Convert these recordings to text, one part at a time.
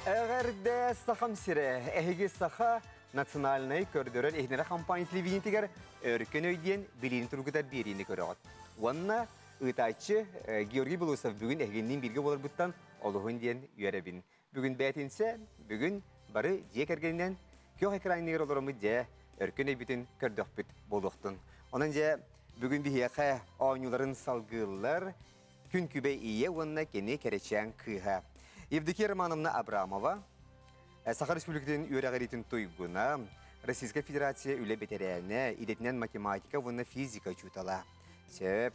Эҕэрдэ Сахам сирэ! Эһиги Саха национальнай көрдөрөр иһинэрэ компания телевидениетигэр Өркөн өй диэн билиини тургутар биэриини көрөҕүт. Уонна ыытааччы Георгий Белоусов бүгүн эһигинниин бииргэ буоларбыттан олуһун диэн үөрэбин. Бүгүн бээтинсэ, бүгүн бары дьиэ кэргэнинэн күөх экраныгар олороммут дьэ өркөн өйбүтүн көрдөхпүт буолуохтун. Онон дьэ бүгүн биһиэхэ оонньууларын салгыыллар Күн күбэй ийэ уонна кини кэрэчээн кыыһа. Евдокия Романовна Абрамова, Саха Республикатын үөрэҕириитин туйгуна, Российскай Федерация үлэ бэтэрээнэ, идэтинэн математика уонна физика учуутала. Сөп.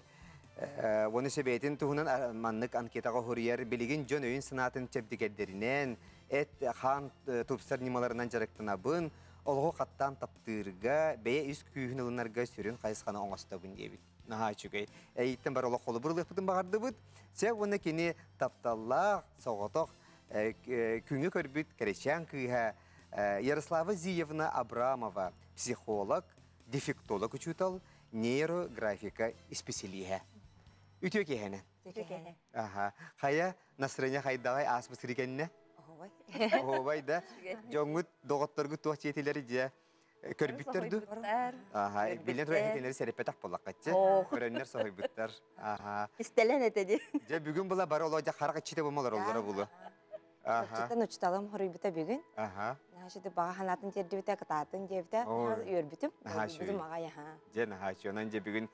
Уонна сөбээтин туһунан маннык анкетаҕа хоруйар билигин дьон өйүн-санаатын чэбдигэрдэринэн, эт-хаан тупсар ньымаларынан дьарыктанабын, олоҕу хаттаан таптыырга, бэйэ ис күүһүн ылынарга сүрүн хайысханы оҥостобун диэбит. Наһаа үчүгэй. Эйиттэн бары олох холобур ылыахпытын баҕардыбыт. Чэ, уонна кини тапталлаах, соҕотох күҥҥэ көрбүт кэрэчээн кыыһа Ярослава Зиевна Абрамова, психолог, дефектолог учуутал, нейрографика исписэлииһэ. Үтүө киэһэнэ. Үтүө киэһэ. Аха. Хайа, настроение хайдаҕай ааспыт сири кэннэ? Оһуобай. Оһуобай да. Дьоҥҥут, доҕотторгут туох дьиэтилэри дьэ көрбүттэр ду? Аха, билэн турар эһитиннэри сэрэппэтэх буоллаххаччы. Көрөннөр соһуйбуттар. Аха. Истэлэн этэ ди. Дьэ бүгүн була бары олоо дьэ харах иччитэ болмалар оллора булу. Чурапчыттан учуталым хоруйбута бүгүн. Аха. Наһаа баҕа санаатын тиэрдибитэ, кытаатын диэбитэ. Үөрбүтүм. Үөрбүтүм аҕай аха. Дьэ наһаа Онон дьэ бүгүн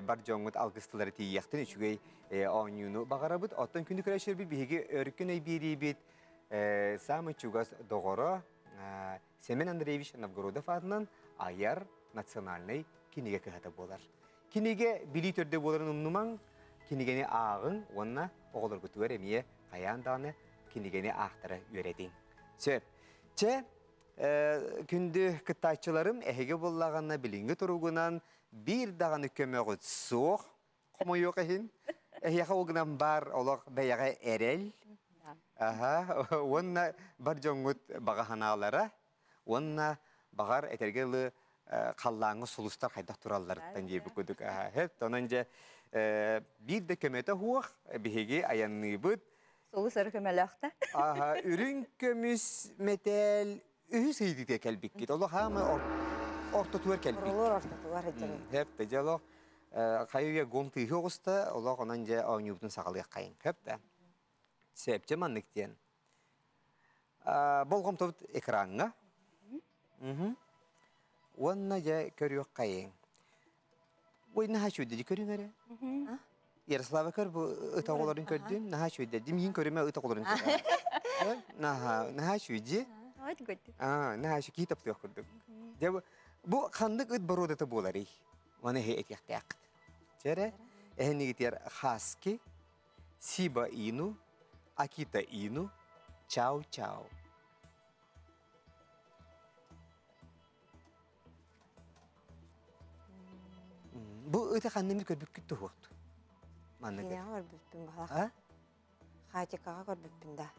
бар дьоҥҥут алгыстылары тиийиэхтин үчүгэй оонньууну баҕарабыт. Оттон күнү көрөчөрбүт биһиги өркөн өй биэриибит самый чугас доҕоро Семен Андреевич Новгородов аатынан айар национальнай кинигэ кыһата буолар. Кинигэ билии төрдө буоларын умнумаҥ, кинигэни ааҕыҥ уонна оҕолоргутугар эмиэ хайаан даҕаны кинигэни аахтара үөрэтиҥ. Сөп. Чэ, күндү кыттааччыларым, эһиги буллаҕына билиҥҥи туругунан биир даҕаны көмөҕүт суох, хомойуох иһин. Эһиэхэ ол гынан баар олох бэйэҕэ эрэл, аха, уонна бар дьоҥҥут баҕа санаалара уонна баҕар этэргэ дылы халлааҥҥа сулустар хайдах туралларыттан диэбит курдук аха онон дьэ биир да көмөтө суох биһиги айанныыбыт Сулус өрө көмөлөөх да. Аха, үрүҥ көмүс мэтээл үһүс ыйытыыта кэлбиккит. Олох хаамай ортотугар кэлбиккит. Оролуор ортотугар сылдьабын. Хөп да дьэ олох хайы гон тыыһы оҕуста, олох онон дьэ оонньуубутун саҕалыаххайын. Хөп да. Сөпчө маннык диэн. Болҕомтобут экраҥҥа. Уонна дьэ көрүөххэйиҥ. Ой, наһаа үчүгэйдик көрүҥ эрэ. Ярослава көр бу ыт оҕолорун көрдүм, наһаа үчүгэйдэр. Дим иһин көрүмэ ыт оҕолорун көрө. Наһаа, наһаа үчүгэй. Аа, наһаа үчүгэй киһи таптыах курдук. Дьэ бу ханнык ыт боруодата буоларый? Маны эһи этиэхтээххит. Чэрэ, эһинигитигэр хаски, сиба ину, акита ину, чау-чау. Бу ыты ханна көрбүккүт туһуохту? Маннык. Киниэхэ көрбүппүн баһа. Хатикаҕа көрбүппүн да.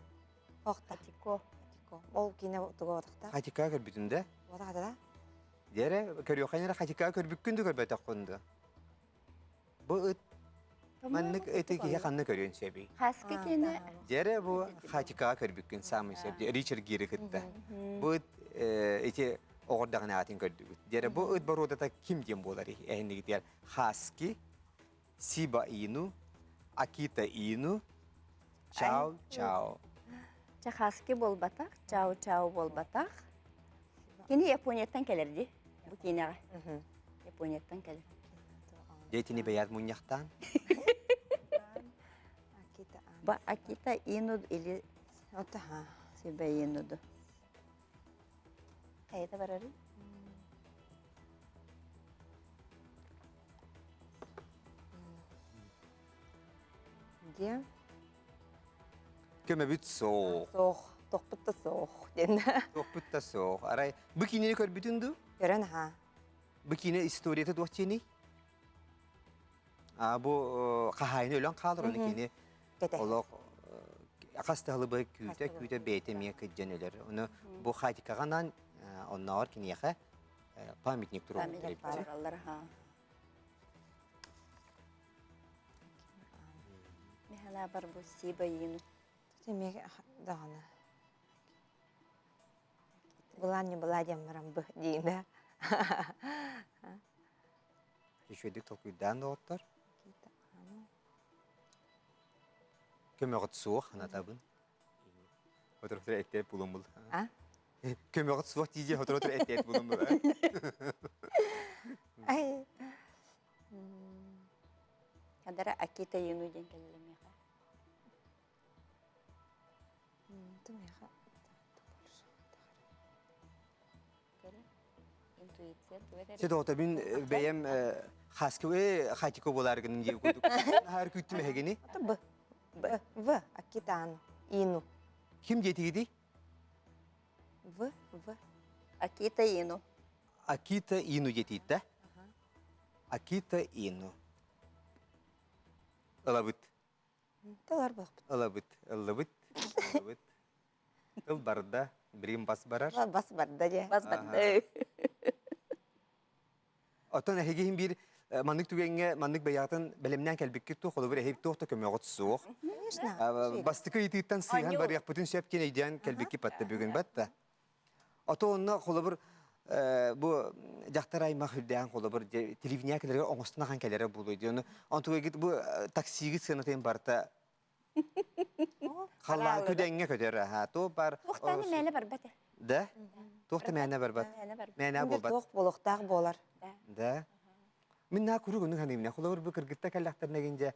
Охта. Хатико. Хатико. Ол киинэ туга отахта? Хатикаҕа көрбүтүн да? Отахта да? Диэрэ, көрүөххэ эрэ хатикаҕа көрбүккүн да көрбөтөххүн да? Бу ыт маннык ыты киһи ханна көрүөн сөбүй? Хаска киэнэ? Дьэрэ бу хатикаҕа көрбүккүн саамай сөп. Ричард Гири кытта. Бу ыт ити оҕордаҕына аатын көрдүгүт. Дьэрэ бу ыт боруодата ким диэн буолар эһиннигитигэр Хаски, Сиба Ину, Акита Ину, Чао Чао. Ча хаски буолбатах, Чао Чао буолбатах. Кини Японияттан кэлэр дии, бу киинэҕэ. Японияттан кэлэр. Дьэ итини бэйэт мунньахтаан. Акита Ба Акита Ину или Отаха. Сиба Инуду. Хайата барарый? Где? Көмөбүт суох. Суох. Тохпут да суох диэн. Тохпут да суох. Арай бу киинэни көрбүтүн дуу? Көрөн аха. Бу киинэ историята туох диэний? А бу хаһаайын өлөн хаалар, оны кини олох хас да хылыбы күүтэ күүтэ бэйэтэ эмиэ кыдьан өлөр. Ону бу хатикаҕанан оннооҕор киниэхэ памятник туруорбуттар эбит. Памятник ха. Михала бар бу сиба йину. Эмиэ даҕаны. Была не была диэн баран б диин да. Үчүгэйдик толкуйдаан доҕоттор. Көмөҕүт суох анатабын. Отурутура эттээт булун бул. А? Көмөҕүт суох дии отурутура эттээт булун бул. Ай. Кадара Акита Юну диэн кэллэ миэхэ. Тумеха. Интуиция туга Сет оҕото мин бэйэм хаскы хатико буолааргын диye курдук. Наһаар күүттүм эһигини. Это Б. Б. В. Акита Ину. Ким диэтигиди? В. В. Акита Ину. Акита Ину диэтиитэ. Акита Ину. Ылабыт. Тылар буолбут. Ылабыт. Ыллыбыт. Ыллыбыт. Тыл барда, билигин бас барар. Бас барда дьэ. Бас барда. Оттон эһиги биир маннык түгэҥҥэ маннык бэйэҕитин бэлэмнээн кэлбиккит туох холобур эһиги туох да көмөҕүт суох. Конечно. Бастакы ыйытыыттан сыыһан барыахпытын сөп диэн өйдөөн кэлбиккит батта бүгүн батта. Ото онно холобур бу дьахтар аймах үрдээн холобур телевидение кэлэргэ оҥостон ахан кэлэрэ буолуо диэн. Онтугайгыт бу таксигыт сыанатын барыта Халлаан күдэҥҥэ көтөр аха туох бар Туохтааны мээнэ барбат. Да? Туох да мээнэ барбат. Мээнэ буолбат. Туох буолуохтаах буолар. Да. Мин наа куруук оннук саныыбын. Холобур бу кыргытта кэллэхтэринэ гинже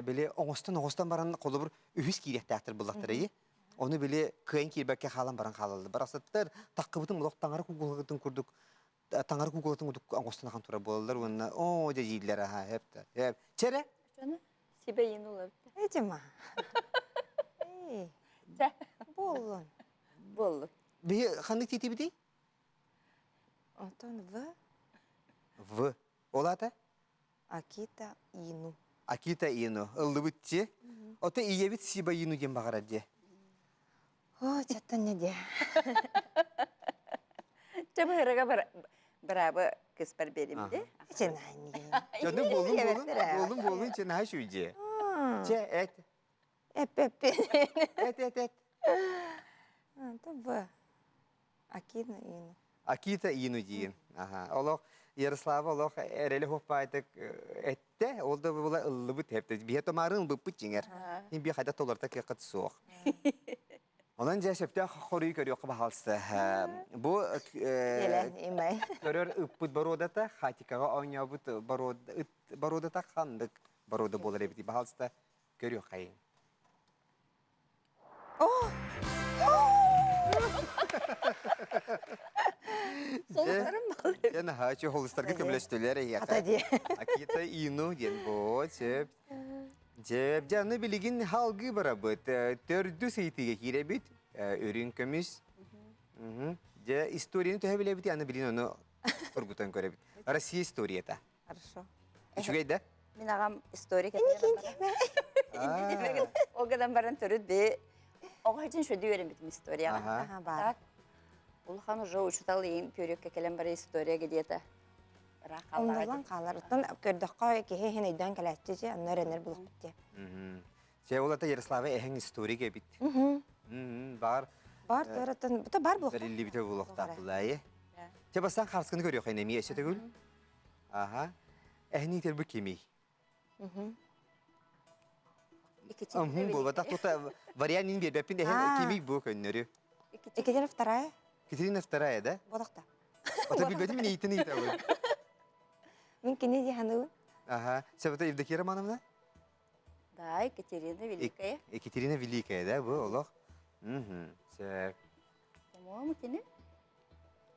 били оҥостон оҥостон баран холобур үһүс киириэхтээхтэр буллахтар ии. Ону били кыайан киирбэккэ хаалан баран хаалаллар. Барахсаттар таккыбытын олох таҥара кугулатын курдук таҥара кугулатын курдук оҥостон ахан турар буолаллар уонна оо дьэ дииллэр аха хэп да хэп. Чэрэ Сибэйин уларытта. Этима. Эй. Буоллун. Буоллун. Биһи ханнык тиитибитий? Онтон В. В. Ол аата? Акита Ину. Акита Ину. Ыллыбыт ти. Ото ийэбит Сиба Ину диэн баҕарар дии. О, чаттан не дии. Чэ быһырыга быраабы кыспар беримди. Дьону буолун буолун буолун буолун че наһаа үчүгэй Че эт. Эп эп. Эт эт эт. Тобы. Акина Ину. Акита Ину диин. Аха. Олох Ярослава олох эрели хоппайтык этте. Ол да була ыллыбыт хепте. Биһе томарын ылбыппыт жиңер. Хин би хайда толорта кыаккат суох. Онон дьэ сөптөөх хоруй көрүөххэ баһаалыста. Бу көрөр ыппыт боруодата хатикаҕа оонньообут ыт боруодата ханнык боруода буолар эбитий баһаалыста көрүөххэйиҥ. Дьэ наһаа үчүгэй холустарга көмөлөстүлэр эһиэхэ. Акита Ину диэн боо сөп. Дьэ, дьэ аны билигин халгыы барабыт. Төрдүс ыйытыыга киирэбит. Үрүҥ көмүс. Дьэ, историяны төһө билэбит, аны билин ону тургутан көрөбүт. Россия историята. Хорошо. Үчүгэй да? Мин аҕам историк Ол гынан баран төрүт би оҕо ичин шөдү үөрэммитим историяҕа. Так. Улахан уже учутал иин көрүөккэ кэлэн бара история где-то. Оннулан хаалар. Оттон көрдөххө киһи иһин өйдөөн кэлээччи же, онно эрэнэр булукпут дии. Сэ ол ата Ярослава эһэҥ историк эбит. Бар. Бар төрөттөн бута бар булуктаах. Бэриллибитэ булуктаах булаайы. Чэ бастаан харскыны көрүөххэ эмиэ өссө төгүл. Аха. Эһини итер бу кимий? Мхм буолбатах тута вариант ин биэрбэппин эһэн кимий бу көннөрү. Екатерина вторая. Екатерина вторая, да? Бодохта. Ото билбэтим мин иитин ыйытабын. Мин кини дии саныыбын. Аха. Себета Евдокия Романовна? Да, Екатерина Великая. Екатерина Великая, да, бу олох. Мхм. Сөп. По-моему, кини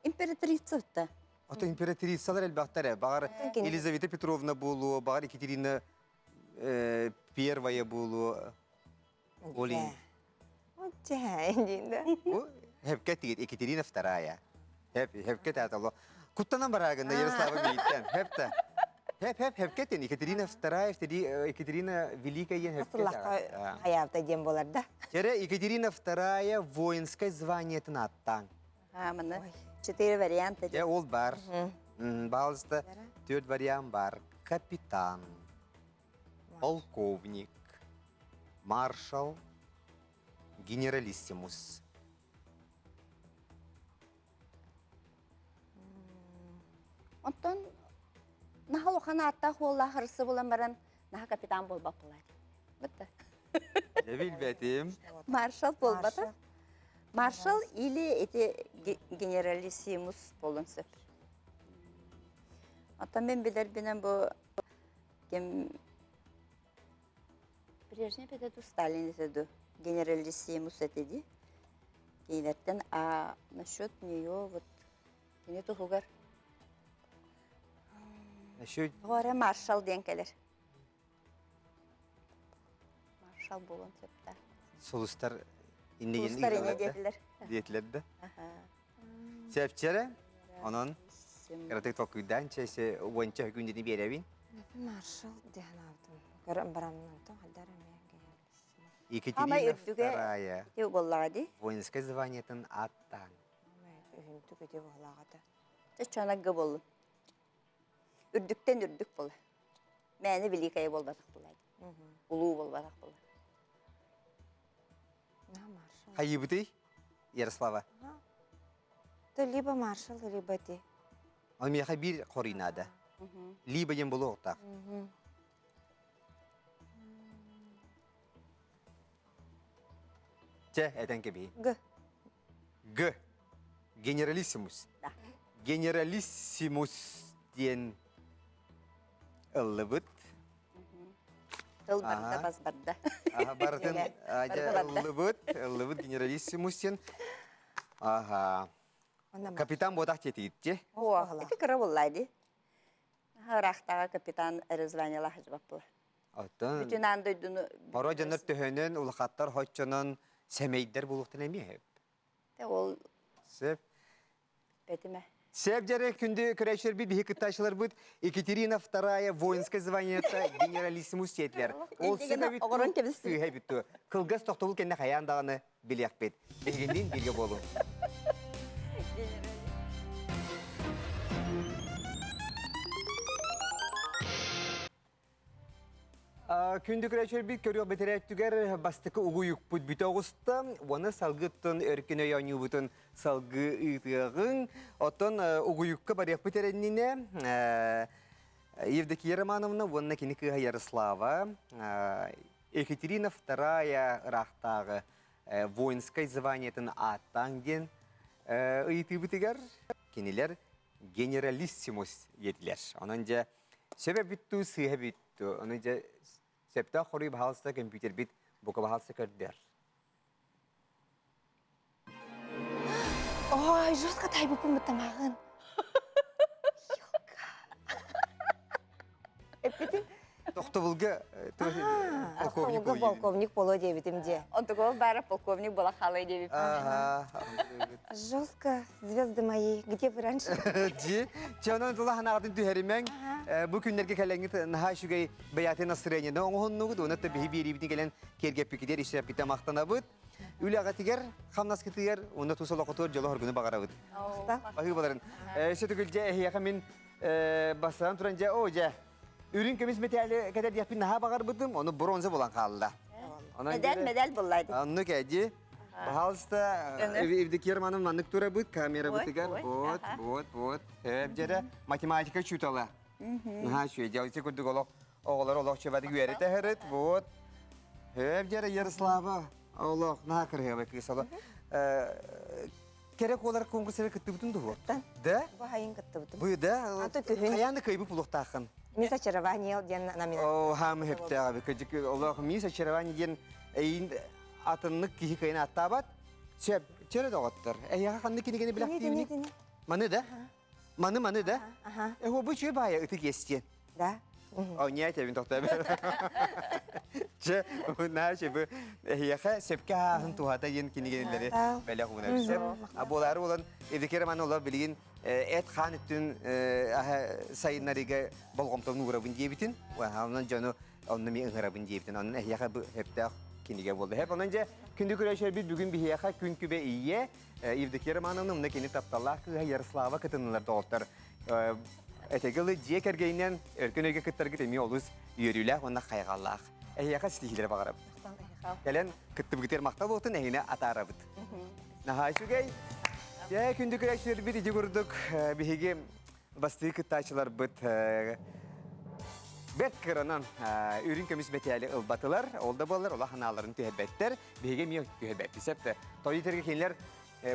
императрица да. Ото императрицалар элбэхтэр Баҕар Елизавета Петровна буолуо, баҕар Екатерина Первая буолуо. Олин. Бу хепке тигит Екатерина Вторая. Хеп хепке таатало. Куттанан бараагында Ярослава Мииттен. Хепте. Хеп хеп хепке тен Екатерина Вторая, Екатерина Великая диэн хепке. Асыллахха хаyaabта диэн буолар да. Тере Екатерина Вторая воинское званиетын аттаан. А, маны четыре варианта. Дьэ, ол бар. Баалыста төрт вариант бар. Капитан, полковник, маршал, генералиссимус. Онтон наһаа улахан ааттаах уоллаах арысы булан баран наһаа капитан буолбат буолаат. Бытта. Дьэ билбэтим. Маршал буолбата. Маршал или эти генералиссимус буолуон сөп. Оттон мен билэрбинэн бу ким Брежнев этэ ду, Сталин этэ ду, генералиссимус этэ дии. Кинилэртэн а насчет нее вот кини туһугар Насчет Тоҕо эрэ маршал диэн кэлэр. Маршал буолуон сөптөөх. Сулустар иннигин Сулустар инэ диэтилэр. Диэтилэр да. Сэпчэрэ. Онон кыратык толкуйдаан чэйсе уонча күндүнү биэрэбин. Маршал диэн аабытым. Көрөн бараммын онтон хайдар эмиэ Екатерина Вторая. Ити буоллаҕа дии. Воинскай званиетын ааттаан. Үһүнтүк ити буоллаҕа Чоччонагга буоллун. Үрдүктэн үрдүк буола. Мээнэ великая буолбатах буолла. Улуу буолбатах буола. Хайыбытый, Ярослава? То либо маршал, либо ти. Ол миэхэ биир хоруй наада. Либо диэн буолуохтаах. Чэ, этэн кэбиһи. Г. Г. Генералиссимус. Да. Генералиссимус диэн ыллыбыт. Тыл барда бас барда. Аха, барытын ыллыбыт, ыллыбыт генералиссимус диэн. Аха. Капитан буотах диэтигитти. О, ити кыра буолла ди. Ыраахтааҕы капитан званиелаах сылдьыбаппыла. Оттон Бүтүн аан дойдуну Хоро дьоннор төһөнөн улахаттар хоччонон сэмэйдэр булуохтан эмиэ сөп. Те ол Сөп. бэтимэ. Сөп дьэрэ күндү көрөөччүлэрбит биһи кыттааччыларбыт Екатерина Вторая воинское званиета генералиссимус диэтилэр. Ол сөп Оҕорон кэбистим. Сыыһа бүттү. Кылгас тохтобул кэннэ хайаан даҕаны билиэхпит. Биһигинниин бииргэ буолуҥ. Күндү көрөөччүлэрбит көрүөх бэтэрээттүгэр бастакы угуйукпут бүтэ оҕуста. Уонна салгыттан өркөн өй оонньуубутун салгыы ыытыаҕыҥ. Оттон угуйукка барыахпыт эрэннинэ Евдокия Романовна уонна кини кыыһа Ярослава Екатерина Вторая ыраахтааҕы воинскай званиетын ааттааҥ диэн ыйытыыбытыгар кинилэр генералиссимус диэтилэр. Онон дьэ сөбө бүттүү, сыыһа бүттүү. Ону дьэ сөптөөх хоруй баһаалыста компьютербит бука баһаалыста көрдөр. Ой, жестко тайбыппын быттамаҕын. Эппитим. Тохтобулга полковник полковник боло диэбитим дьэ. Онтугол баара полковник буола хаалай диэбиппин. Жестко, звезды мои, где вы раньше? Дьи, чонон тула ханаатын түһэримэҥ. Бу күннэргэ кэлэҥҥит наһаа үчүгэй бэйэтин настроениены оҥоһуннугут, уонна биһи биэриибитин кэлэн киэргэппикитигэр исрэппитэ махтанабыт. Үлэҕитигэр, хамнаскытыгар уонна тус олоххутугар дьолу-соргуну баҕарабыт. Баһыыбаларын. Өссө төгүл дьэ эһиэхэ мин бастаан туран дьэ, о дьэ, үрүҥ көмүс мэтээли кэтэрдиэхпин наһаа баҕарбытым, ону бронза булан хаалла. Медаль, медаль булла ди. Оннук эди. Пожалуйста, Евдокия Романовна маннык турабыт, камерабытыгар. Вот, вот, вот. Дьэрэ, математика учуутала. Наһаа үчүгэй. Дьэ, курдук олох оҕолор олох чөбөтүк үөрэтэ сырыт. Вот. Дьэрэ, Ярослава олох наһаа кырыһыабай кыыс олох. Кэрэ куолар конкурсыгар кыттыбытын дуо? Да? Бу хайын кыттыбытым. Бу да? Аты күһүн. Хайаан да кыайбыт булуохтааххын. Мисс очарование диэн номинация. Оо, хаамы хөптөөх эбит. Олох мисс очарование диэн эйин атыннык киһи кыайан аттаабат. Сөп, чөрө доҕоттор. Эйиэхэ ханнык кинигэни билэхтиибиний? Маны да? Маны маны да? Эһо бу чүө баайа ытык иэстиэн. Да. О, не этебин тохтоо. Чэ, наачы бу эһиэхэ сөпкө ааһын туһата диэн кинигэнилэри бэлэх уунар. Сөп. А буолаары болан Евдокия Романовна олор билигин эт хаан өттүн сайыннарыга болҕомтону уурабын диэбитин, онон дьону онно ми ыҥырабын диэбитин, онон эһиэхэ бу сөптөөх кинигэ буолла. Хеп онон дьэ күндү көрөөччүлэрбит бүгүн биһиэхэ күн күбэ ийэ Евдокия Романовна мына кини тапталлаах кыыһа Ярослава кытыннылар доҕоттор. Этэги дьиэ кэргэнинэн өркөн өйгө кыттаргыт эмиэ олус үөрүүлээх уонна хайҕаллаах. Эһиэхэ ситиһиилэри баҕарабыт. Кэлэн кыттыбытыгар махтал буолтун эһини атаарабыт. Наһаа үчүгэй. Дьэ, күндү көрөөччүлэрбит ити курдук биһиги. Бастыы кыттааччыларбыт бэрт кыранан үрүҥ көмүс мэтээли ылбатылар. Ол да буоллар улахан аналарын түһэрбэттэр. Биһиги эмиэ түһэрбэппит сөп. Тойу тэргэ кинилэр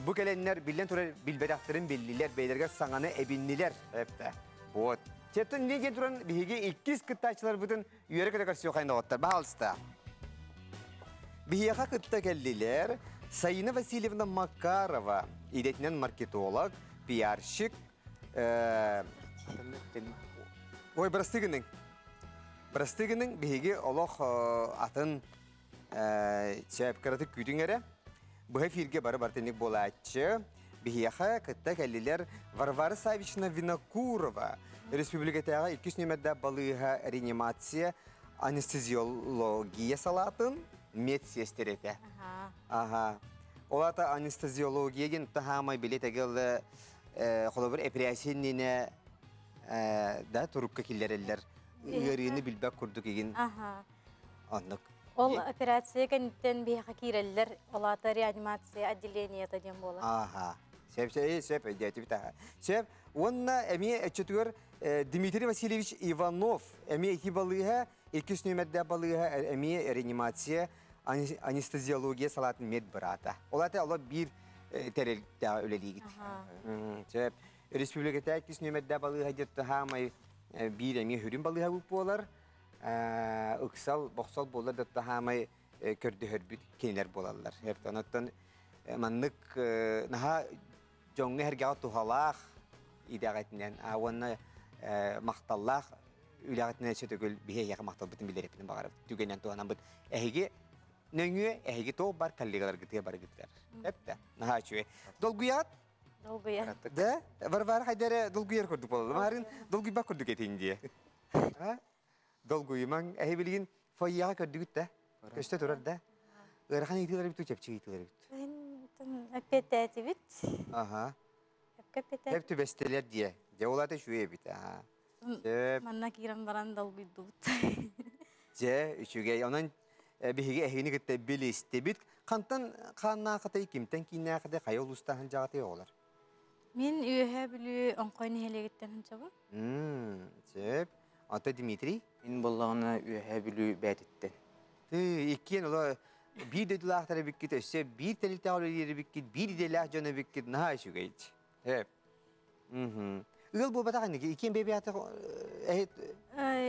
бу кэлэннэр биллэн турар билбэтэхтэрин биллилэр, бэйэлэригэр саҥаны эбиннилэр. Эптэ. Вот. Четтен не диэн туран биһиги иккис кыттааччыларбытын үөрэ-көтө көрсүөххэ доҕоттор. Баһаалыста. Биһиэхэ кытта кэллилэр Саина Васильевна Макарова, идэтинэн маркетолог, пиарщик, Ой, бырастыы гыныҥ. Бырастыы гыныҥ, биһиги олох атын сөп кыратык күүтүҥ эрэ. Быһа эфиргэ бары бартынник буолааччы. Биһиэхэ кытта кэллилэр Варвара Савична Винокурова, республикатааҕы иккис нүөмэрдээх балыыһа реанимация анестезиология салаатын медсиэстэрэтэ. Аха. Ол аата анестезиология диэн таһаамай билет эгэл холобур эпэрээссийэ иннинэ да турукка киллэрэллэр ыарыыны билбэт курдук игин оннук Ол операция кэнниттэн биһиэхэ киирэллэр, ол аата реанимация отделениета диэн буолар. Аха. Сөп, сөп, сөп, өйдөөтүбүт аха. Сөп. Уонна эмиэ өччөтүгэр Дмитрий Васильевич Иванов эмиэ ити балыыһа, иккис нүөмэрдээх балыыһа эмиэ реанимация анестезиология салаатын медбрата. Ол аата олор биир тэрилтэҕэ үлэлиигит. Сөп. Республиката иккис нүөмэрдээх балыыһа диэт хаамай биир эмиэ хүрүн балыыһа буолар. Ыксал, бохсол буолар да хаамай көрдөһөрбүт кинилэр буолаллар. Онон маннык наһаа дьоҥҥо эргэҕэ туһалаах идэҕитинэн уонна махталлаах үлэҕитинэн өссө төгүл биһи эһиэхэ махталбытын билэриппитин баҕарабыт. Түгэнэн туһанаммыт эһиги нөҥүө эһиги туох бар коллегаларгытыгар барыгытыгар. Эптэ. Наһаа үчүгэй. Долгуйаат? Долгуйар. Да? Варвара хайда эрэ долгуйар курдук буолла. Марын долгуйбат курдук этин дии. Долгуйумаҥ. Эһи билигин фойеҕа көрдүгүт да? Көстө турар да? Ыарахан ыйытыылар эбит, чэпчэки ыйытыылар эбит. Эппиэттээтибит. Аха. Эп түбэстилэр диэ. Дьэ ол ата үчүгэй эбит. Аха. Сөп. Манна киирэн баран долгуйдубут. Дьэ, үчүгэй. Онон биһиги эһигини кытта билистибит. Хантан хааннаахатай, кимтэн кииннээхатай, хайа улуустааһын дьаҕатай оҕолор? Мин Үөһээ Бүлүү Оҥхой нэһилиэгиттэн сылдьабын. Сөп. Ата Дмитрий? Мин буоллаҕына Үөһээ Бүлүү Бээтиттэн. Ты иккиэн ола биир дойдулаахтар эбиккит, өссө биир тэрилтэҕэ үлэлиир эбиккит, биир идэлээх дьон эбиккит, наһаа үчүгэй. Сөп. Ыал буолбатах инники иккиэн бэйбэйээтэх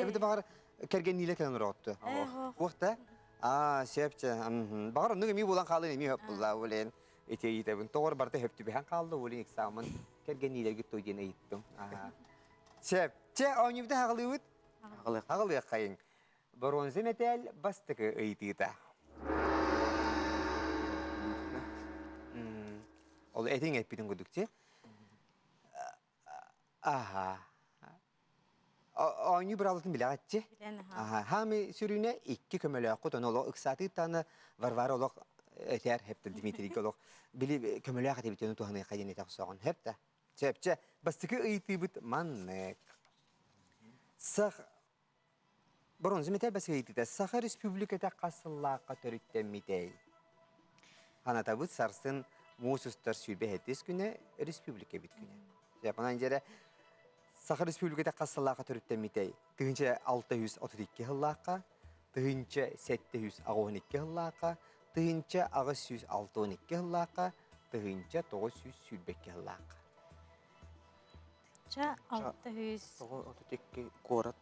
эбит баҕар кэргэнниилэ кэлэн ороҕутту. Уохта? Аа, сөп чэ. Баҕар оннук эмиэ буолан хаалын эмиэ хөп булла улен. Ити ыйытабын. Тоҕор барыта хөп түбэһэн хаалла улен экзамен кэргэнниилэргит той диэн ыйыттым. Сөп. Чэ, оонньуубута хаҕылыыбыт? Хаҕылыаххайыҥ. Боруонса мэтээл бастакы ыйытыыта. Ол этиҥ эппитин курдук ти. Аха. Оонньуу быраалатын билэҕитчи. Аха. Хаами сүрүнэ икки көмөлөөххүт ону олох ыксаатыыттаана Варвара олох этээр хепте Дмитрийгэ олох били көмөлөөх этибит ону туһаныахха диэн этэ охсоҕун хепте. Чэпчэ бастакы ыйытыыбыт маннык. Сах Бронза металл басыйытыта Саха Республиката хас сыллаахха төрүттэммитэй? Ханатабыт сарсын муус устар 27 күнэ республика бит күнэ. Японан дьэрэ Саха Республиката хас сыллаахха төрүттэммитэй? 1632 сыллаахха, 1782 сыллаахха, 1862 сыллаахха, 1922 сыллаахха. 1632 куорат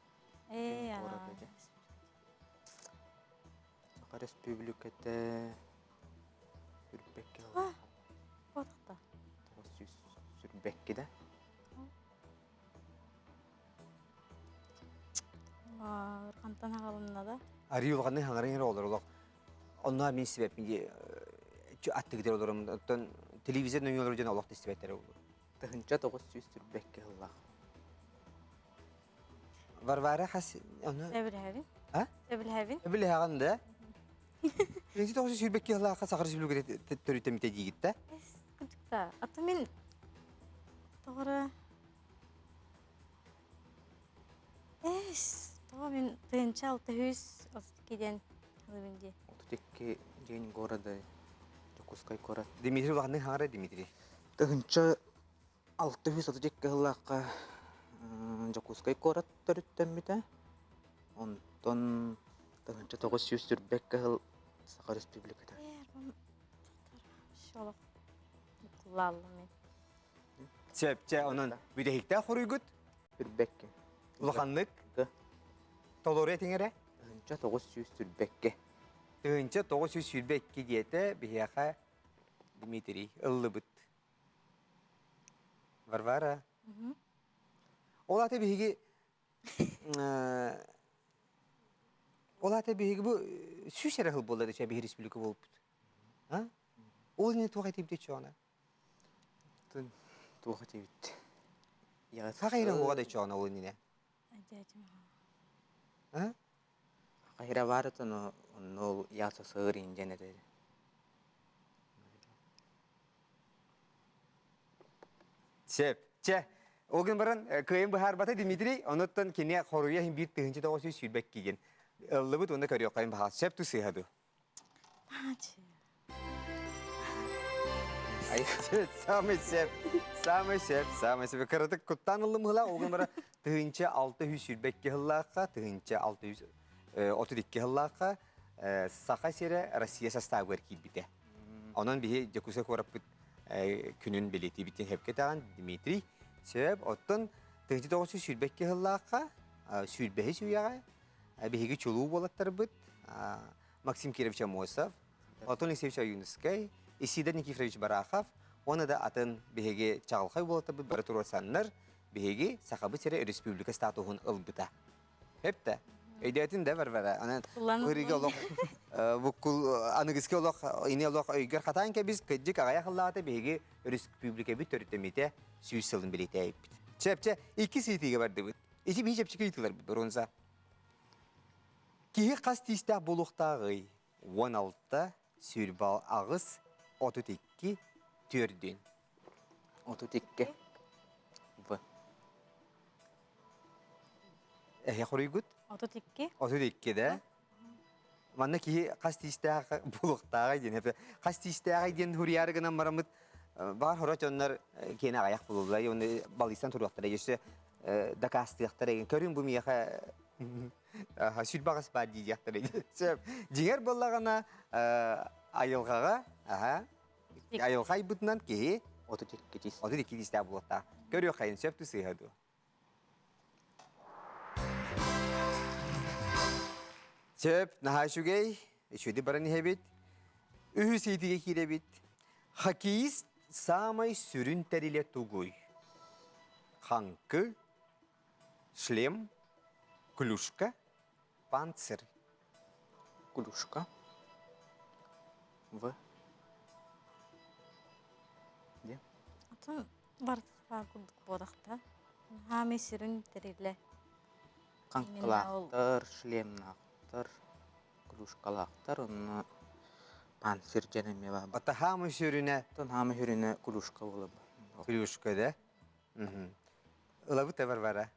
куорат этэ. Саха Республиката сүрбэкки Буотахта. 900 сүрбэкки да? Хантан аҕалынна да? Арыы улаханнык хаҥаран иһэр оҕолор олох онно мин истибэппин дии аттыгытыр олором оттон телевизор нөҥүө олорор дьон олох да истибэттэрэ буолуо. 1922 сыллаах. Варвара хас ону Сөбүлэһэбин. А? Сөбүлэһэбин. Сөбүлэһэҕин да? 1922 сыллаахха Саха Республиката төрүттэммитэ диигит да? Кырдьыкта. А то мин тоҕо Эс, тоҕо мин 1632 диэн ылыбын дии. 32 день города Дьокуускай куорат. Дмитрий улаханнык хаҥара Дмитрий. 1632 сыллаахха. Дьокуускай куорат төрүттэммитэ. Онтон 1941 сыл Саха Республиката. Сөп, чэ, онон бүтэһиктээх хоруйгут? Үрбэккэ. Улаханнык? Толору этиҥ эрэ. 1922. 1922 диэтэ биһиэхэ Дмитрий ыллыбыт. Варвара. Ол аты биһиги Ол аты биһиги бу сүүс эрэ сыл буолла да биһи республика буолбут. Ол не туох этибит чоона? Туох этибит? Саха иһирэ уоҕа да чоона ол иннинэ. Саха баар этэ, онно ол ЯССР индиэн этэ. Сөп. Чэ, ол гын баран кыайын быһаарбата Дмитрий, онуттан кини хоруйа иһин 1922 киигин. Ыллыбыт уонна көрүөххэйин баһаа. Сөп ту сыыһа ду? Самый сөп, самый сөп, самый сөп. Кыратык куттаан ыллым ыла, ол гын баран 1622 сыллаахха, 1632 сыллаахха Саха сирэ Россия састаабыгар киирбитэ. Онон биһи Дьокуускай куораппыт күнүн бэлиэтиибитин сөпкө этэҕин Дмитрий. Сөп. Оттон 1922 сыллаахха, сүүрбэһис үйэҕэ биһиги чулуу уолаттарбыт Максим Кирович Амосов, Платон Алексеевич Ойуунускай, Исидор Никифорович Барахов уонна да атын биһиги чаҕылхай уолаттарбыт бары туруорсаннар биһиги Сахабыт сирэ республика статуһун ылбыта. Эптэ. Өйдөөтүн да Варвара. Анан ырыга олох буккул аныгыски олох ини олох өйгөр хатаан кэбис кыдьык аҕайах ыллаата биһиги республикабыт төрүттэммитэ сүүс сылын билитэйиппит. Чэпчэ икки сыйтыыга бардыбыт. Ити биһи чэпчэки ыйтыларбыт бронза. Киһи хас тиистээх буолуохтааҕый? 16, 28, 32, төрдүн. 32. В. Эһэ хоруйгут? 32. 32 да? Манна киһи хас тиистээх буолуохтааҕый диэн хас тиистээҕий диэн хуруйаары гынан бараммыт баар хоро дьоннор киэнэ аҕыйах булуллар уонна балыйсан туруохтара өссө дакаастыахтара көрүҥ бу миэхэ сүрбаҕас баар диэхтэрэ сөп дьиҥэр буоллаҕына айылҕаҕа аха айылҕа айбытынан киһи 32 тиис 32 тиистээх буолуохтаах көрүөххэйин сөп ту сыыһа дуо Сөп, наһаа үчүгэй. Үчүгэйдик баран иһэбит. Үһүс ыйытыыга киирэбит. Хоккеист саамай сүрүн тэрилэ тугуй? Хаҥкы, шлем, клюшка, панцирь. Клюшка. В. Где? Атын барыта курдук буолахта. Хаамай сүрүн тэрилэ. Хаҥкылаахтар, шлемнаахтар, клюшкалаахтар, онно панцирь диэн эмиэ баар. Ата хаамай сүрүнэ? Оттон хаамай сүрүнэ клюшка буолар. Клюшка да? Ылабыт да Варвара?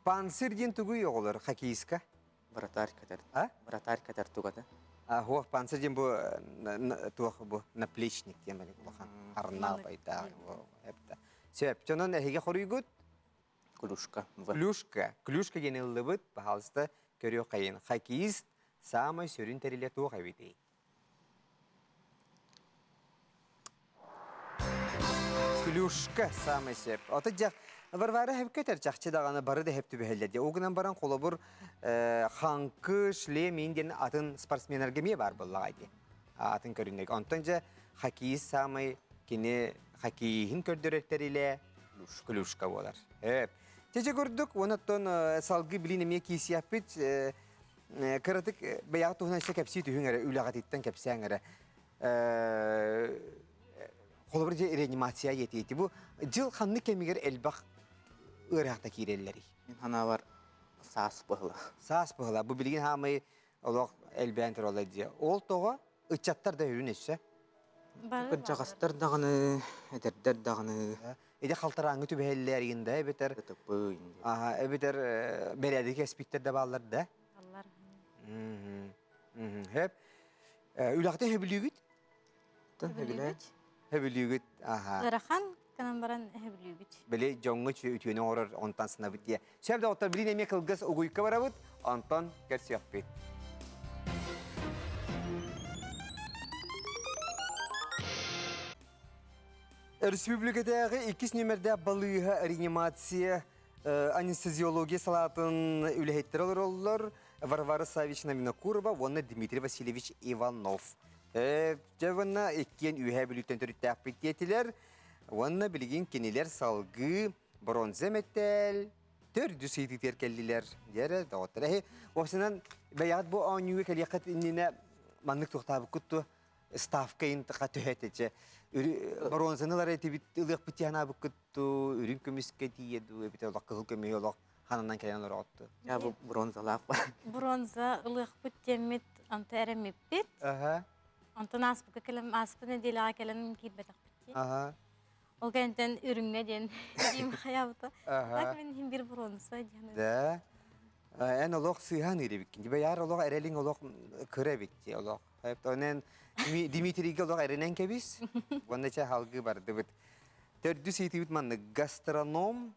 Панцирь диэн тугуй оҕолор хоккеистка? Вратарь кэтэр. А? Вратарь кэтэр тугата. А, хуох панцирь диэн бу туох бу наплечник диэн бали улахан арнаал айтаах эпта. Сөп, дьонон эһиги хоруйгут? Клюшка. Клюшка. Клюшка диэн ыллыбыт, пожалуйста, көрүөххэйин. Хоккеист саамай сүрүн тэрилэ туох эбитий? Клюшка саамай сөп. Ото дьах Варвара хэпкетер чахчы даҕаны бары да хэп түбэһэллэр дии. Ол гынан баран холобур хаҥкы, шлем иин диэн атын спортсменнарга эмиэ баар буоллаҕа дии. Атын көрүннэг. Онтон дьэ хоккеист саамай кини хоккеиһин көрдөрөр тэрилэ клюшка буолар. Эп. Чэчэ курдук, онон салгыы билин эмиэ киисиэхпит Кыратык бэйэҕит туһунан өссө кэпсии түһүҥ эрэ, үлэҕититтэн кэпсээҥ эрэ. Холобур, дьэ реанимация диэтиити. Бу дьыл ханнык кэмигэр элбэх ыарыһахта киирэллэрий? Мин санаабар саас быһыла. Саас быһыла. Бу билигин хаамай олох элбээн тураллар дии. Ол тоҕо ыччаттар да өрүн өссө. Кырдьаҕастар даҕаны, эдэрдэр даҕаны. Ити халтарааҥҥы түбэһэллэр игин да эбэтэр Ытыппы Аха, эбэтэр бэрээдэги кэспиттэр да бааллар да. Аллар. Хөп. Үлэҕитэ хөбүлүүгүт? Хөбүлүүгүт. Хөбүлүүгүт. Аха. Ыарахан. гынан баран өһөбүлүүбүт. Били дьоҥҥо үтүөнү оҥорор онтон сынабыт диye. Сөп доҕоттор, билин эмиэ кылгас угуйка барабыт, онтон көрсүөхпүт. Өрөспүүбүлүкэтээҕи иккис нүөмэрдээх балыыһа реанимация анестезиология салаатын үлэһиттэрэ олороллор Варвара Савична Винокурова уонна Дмитрий Васильевич Иванов. Дьэ уонна иккиэн Үөһээ Бүлүүттэн төрүттээхпит диэтилэр. Уонна билигин кинилэр салгыы бронза мэтээл төрдүс ыйытыытыгар кэллилэр. Дьэ доҕоттор эһи уопсайынан бэйэҕит бу оонньууга кэлиэххит иннинэ маннык туохтаабыккыт дуо? Ставка интаха төһөтөчө бронзаны ылар этибит ылыахпыт диэн туу үрүҥ көмүскэ тиийэ дуу эбитэ олох кыһыл көмүһү олох хананан кэлэн олороҕутту Я бу бронзалаах Бронза ылыахпыт диэммит онто эрэммиппит. Аха. Онтон ааспыкка кэлэн ааспыт нэдиэлэҕэ кэлэн киирбэтэхпит дии. Аха. Ол кэнниттэн үрүҥҥэ диэн диим хайаабыта. Аха. Так мин иһин бир бронза диэн. Да. Эн олох сыыһан ирэбиккин. Бэйаар олох эрэлиҥ олох кыра эбит дии олох. Онон Дмитрийгэ олох эрэнэн кэбис. Уонна чэ халгыы бардыбыт. Төрдүс ыйытыыбыт маннык гастроном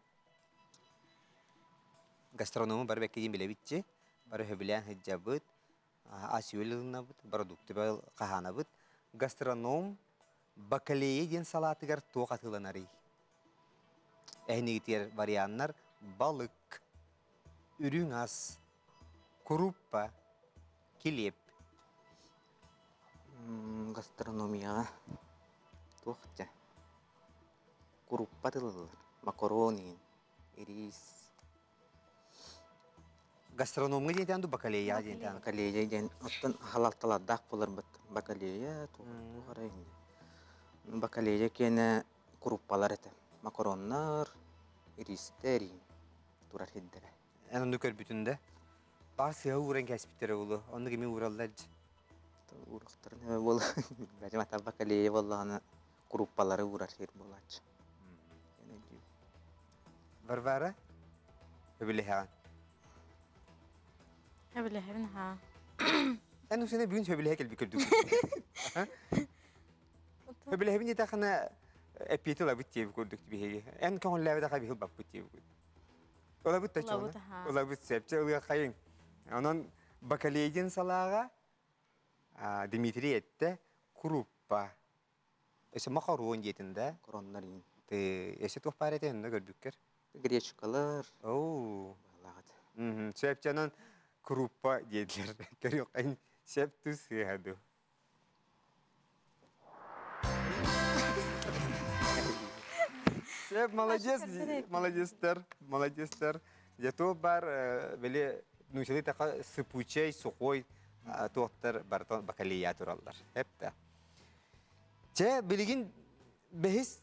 гастроному бары бэккэ диэн билэбитчи. Бары сөбүлээн сылдьабыт, ас-үөл ылынабыт, продукты хаһаанабыт. Гастроном бакалея диэн салаатыгар туох атыыланарый? Эһинигитигэр варианнар балык, үрүҥ ас, куруппа, килиэп. Гастрономияҕа туох дьэ куруппа тылыллар макарон иһин ириис Гастрономҥа диэтэн ду бакалея диэтэн бакалея диэн оттон халалталардаах буоларбыт бакалея туох эрэ инньэ бакалея киэнэ куруппалар этэ макароннар ириистэр иһин турар сирдэрэ Эн онну көрбүтүн да Баар сыһа ууран кээспиттэрэ буолуо. Оннук эмиэ уураллар дьи. Уурахтарын эбэ буола. Бэдьим ата бакалея буоллаҕына куруппалары уурар сир буолааччы. Варвара, сөбүлэһэҕин? Сөбүлэһэбин haa. Эн усуна бүгүн сөбүлэһэ кэлбит көрдүк. Сөбүлэһэбин диэтэххинэ эппиэти ылабыт диэбит курдук биһиги. Эн көҥүллээбэтэххэ биһи ылбаппыт диэбит. Ылабыт да чуона. Ылабыт сөпчө ылыаххайыҥ. Онон Бакалейдин салааҕа Дмитрий эттэ куруппа. Өссө махарон диэтин да. Короннар иин. Өссө туох баар этэ онно көрбүккэр? Гречкалар. Оу. Баалаҕыт. Сөпчө онон куруппа диэтилэр. Көрүөххайын сөп тус сыыһа дуу. Шеф, молодец, молодецтар, молодецтар. Зато бар били нучалы така сыпучай, сухой туохтар бартон бакалия тураллар. Эпте. Че билигин бэһис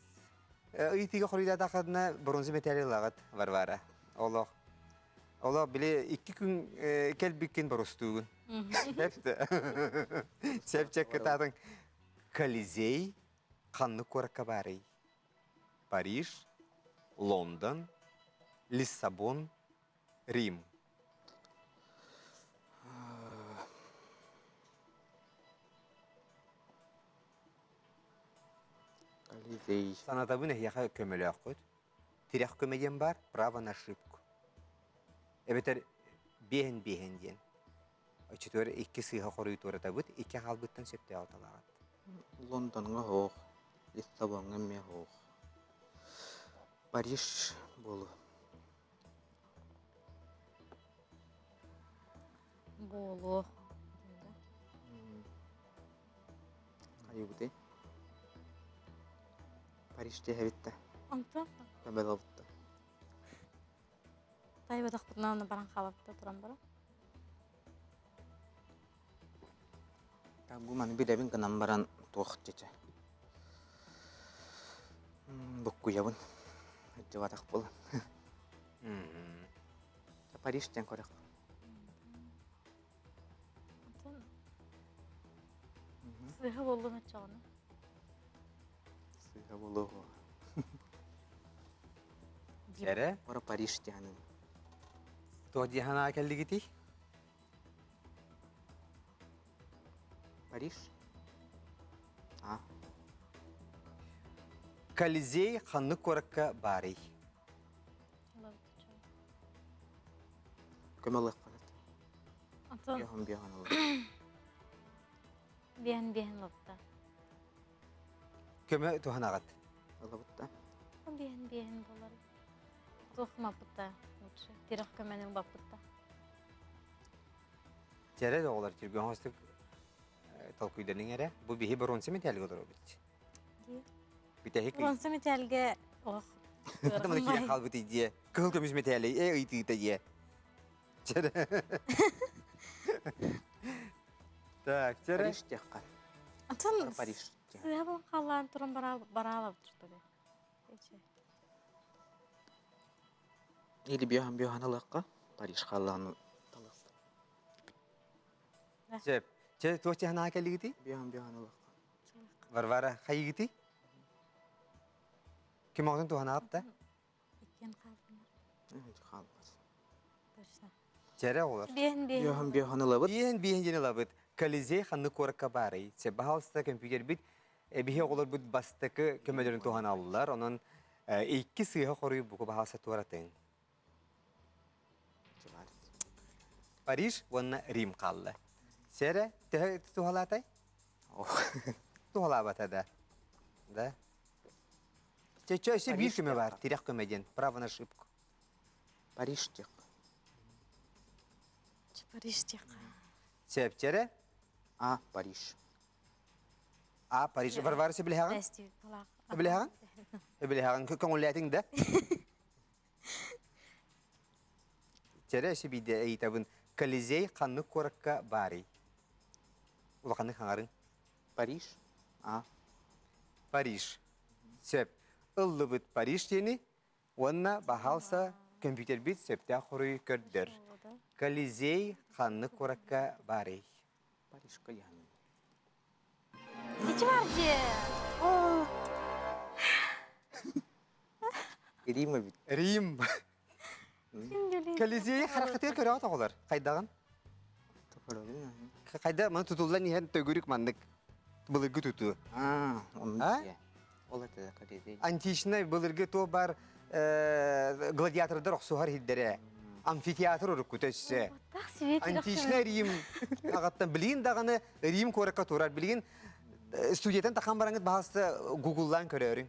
ыйтыга хоруйдаатахына бронза металл ылаҕыт Варвара. Олох Олох били икки күн кэлбиккин боростуугун. Сепчек кытаатын Колизей ханнык куоракка баарый? Париж, Лондон, Лиссабон, Рим. Колизей. Санатабын эһиэхэ көмөлөөххүт. Тирэх көмө диэн баар, право на ошибку. Эбэтэр биэһин биэһин диэн. Оччотугар икки сыыһа хоруй туоратабыт, икки хаалбыттан сөптөөх талаҕыт. Лондоҥҥа оһох, Лиссабоҥҥа эмиэ оһох. Париж буолуо. Буолуо. Хайыбытый? Париж диэһэбит да. Онтон? Көмөлөбүт да. Тайбатахпытына онно баран хаалабыт туран баран. Так бу маны билэбин гынан баран туох чече. Буккуйабын. Дьыбатах буолан. Париж диэн көрөх. Онтон сыыһа буоллун оччоҕуна. Сыыһа буолуо. Эрэ? Ора Париж диэханын. Туох диэханаа кэллигитий? Париж? А. Колизей ханнык куоракка баарый? Көмөлөххө. Атын Биэһэн биэһэн ылар. биэһэн биэһэн лапта. Көмө туһанаҕыт. Ылабытта. Биэһэн биэһэн болар. Туох маппыта лучше. Тирэх көмөнү баппытта. Чэрэ оҕолор түргэн хостук толкуйданың эрэ. Бу биһи боруонса мэтээлгэ олоробут. Бүтэһик Боруонса мэтээлгэ ох. Маны киирэн хаалбыт идиэ. Кыһыл көмүс мэтээли э ыйтыыта диэ. Чэрэ. Так, чэрэ. Париж диэххэ. Атын Париж. сыһа булан хаалаан туран бараалабыт туртуга. Или биохан биохан ылыахха. Париж хаалаан талыахпыт. Сөп. Чэ, туох чаһынаҕа кэллигитий? Биохан биохан ылыахха. Варвара, хайыгытый? Ким оҕотун туһанаҕыт да? Иккиэн хаалдылар. Хаалбат. Точно. Чэрэ оҕолор. Биэһин биэһин. Биохан биохан ылабыт. Биэһин биэһин диэн ылабыт. Колизей ханнык куоракка баарый? Се, баһаалыста компьютербит биһи оҕолорбут бастакы көмөлөрүн туһаналлар. Онон икки сыыһа хоруй буку баһаалыста туоратыҥ. Париж уонна Рим хаалла. Сэрэ, төһө туһалаатай? Туһалаабата да. Да. Чэ, өссө биир көмө бар, тирэх көмө диэн, право на ошибку. Париж диэх. Париж диэх. Сөпчэрэ? А, Париж. А, Париж. Варвара сөбүлэһэҕин? Сөбүлэһэҕин? Сөбүлэһэҕин. Көҥүллээтиҥ да? Чэрэ өссө биирдэ ыйытабын. Колизей ханнык куоракка баарый? Улаханнык хаҥарыҥ. Париж. А. Париж. Сөп. Ыллыбыт Париж диэни уонна баһаалса компьютербит сөптөөх хоруйу көрдөр. Колизей ханнык куоракка баарый? Парижка яны. Ичи бар дии. Рим эбит. Рим. Колизей харахытыгар көрөҕүт оҕолор. Хайдаҕын? Хайда маны тутуллан иһэн төгүрүк маннык былыргы тутуу. Аа, оннук дии. Ол это Колизей. Античнай былыргы туох бар гладиатордар охсуһар иһирдэрэ. Амфитеатр уруккута өссө. Античнай Рим аҕаттан билигин даҕаны Рим куоракка турар. Билигин студиятан тахан бараҥыт баһаста гугллаан көрөөрүҥ.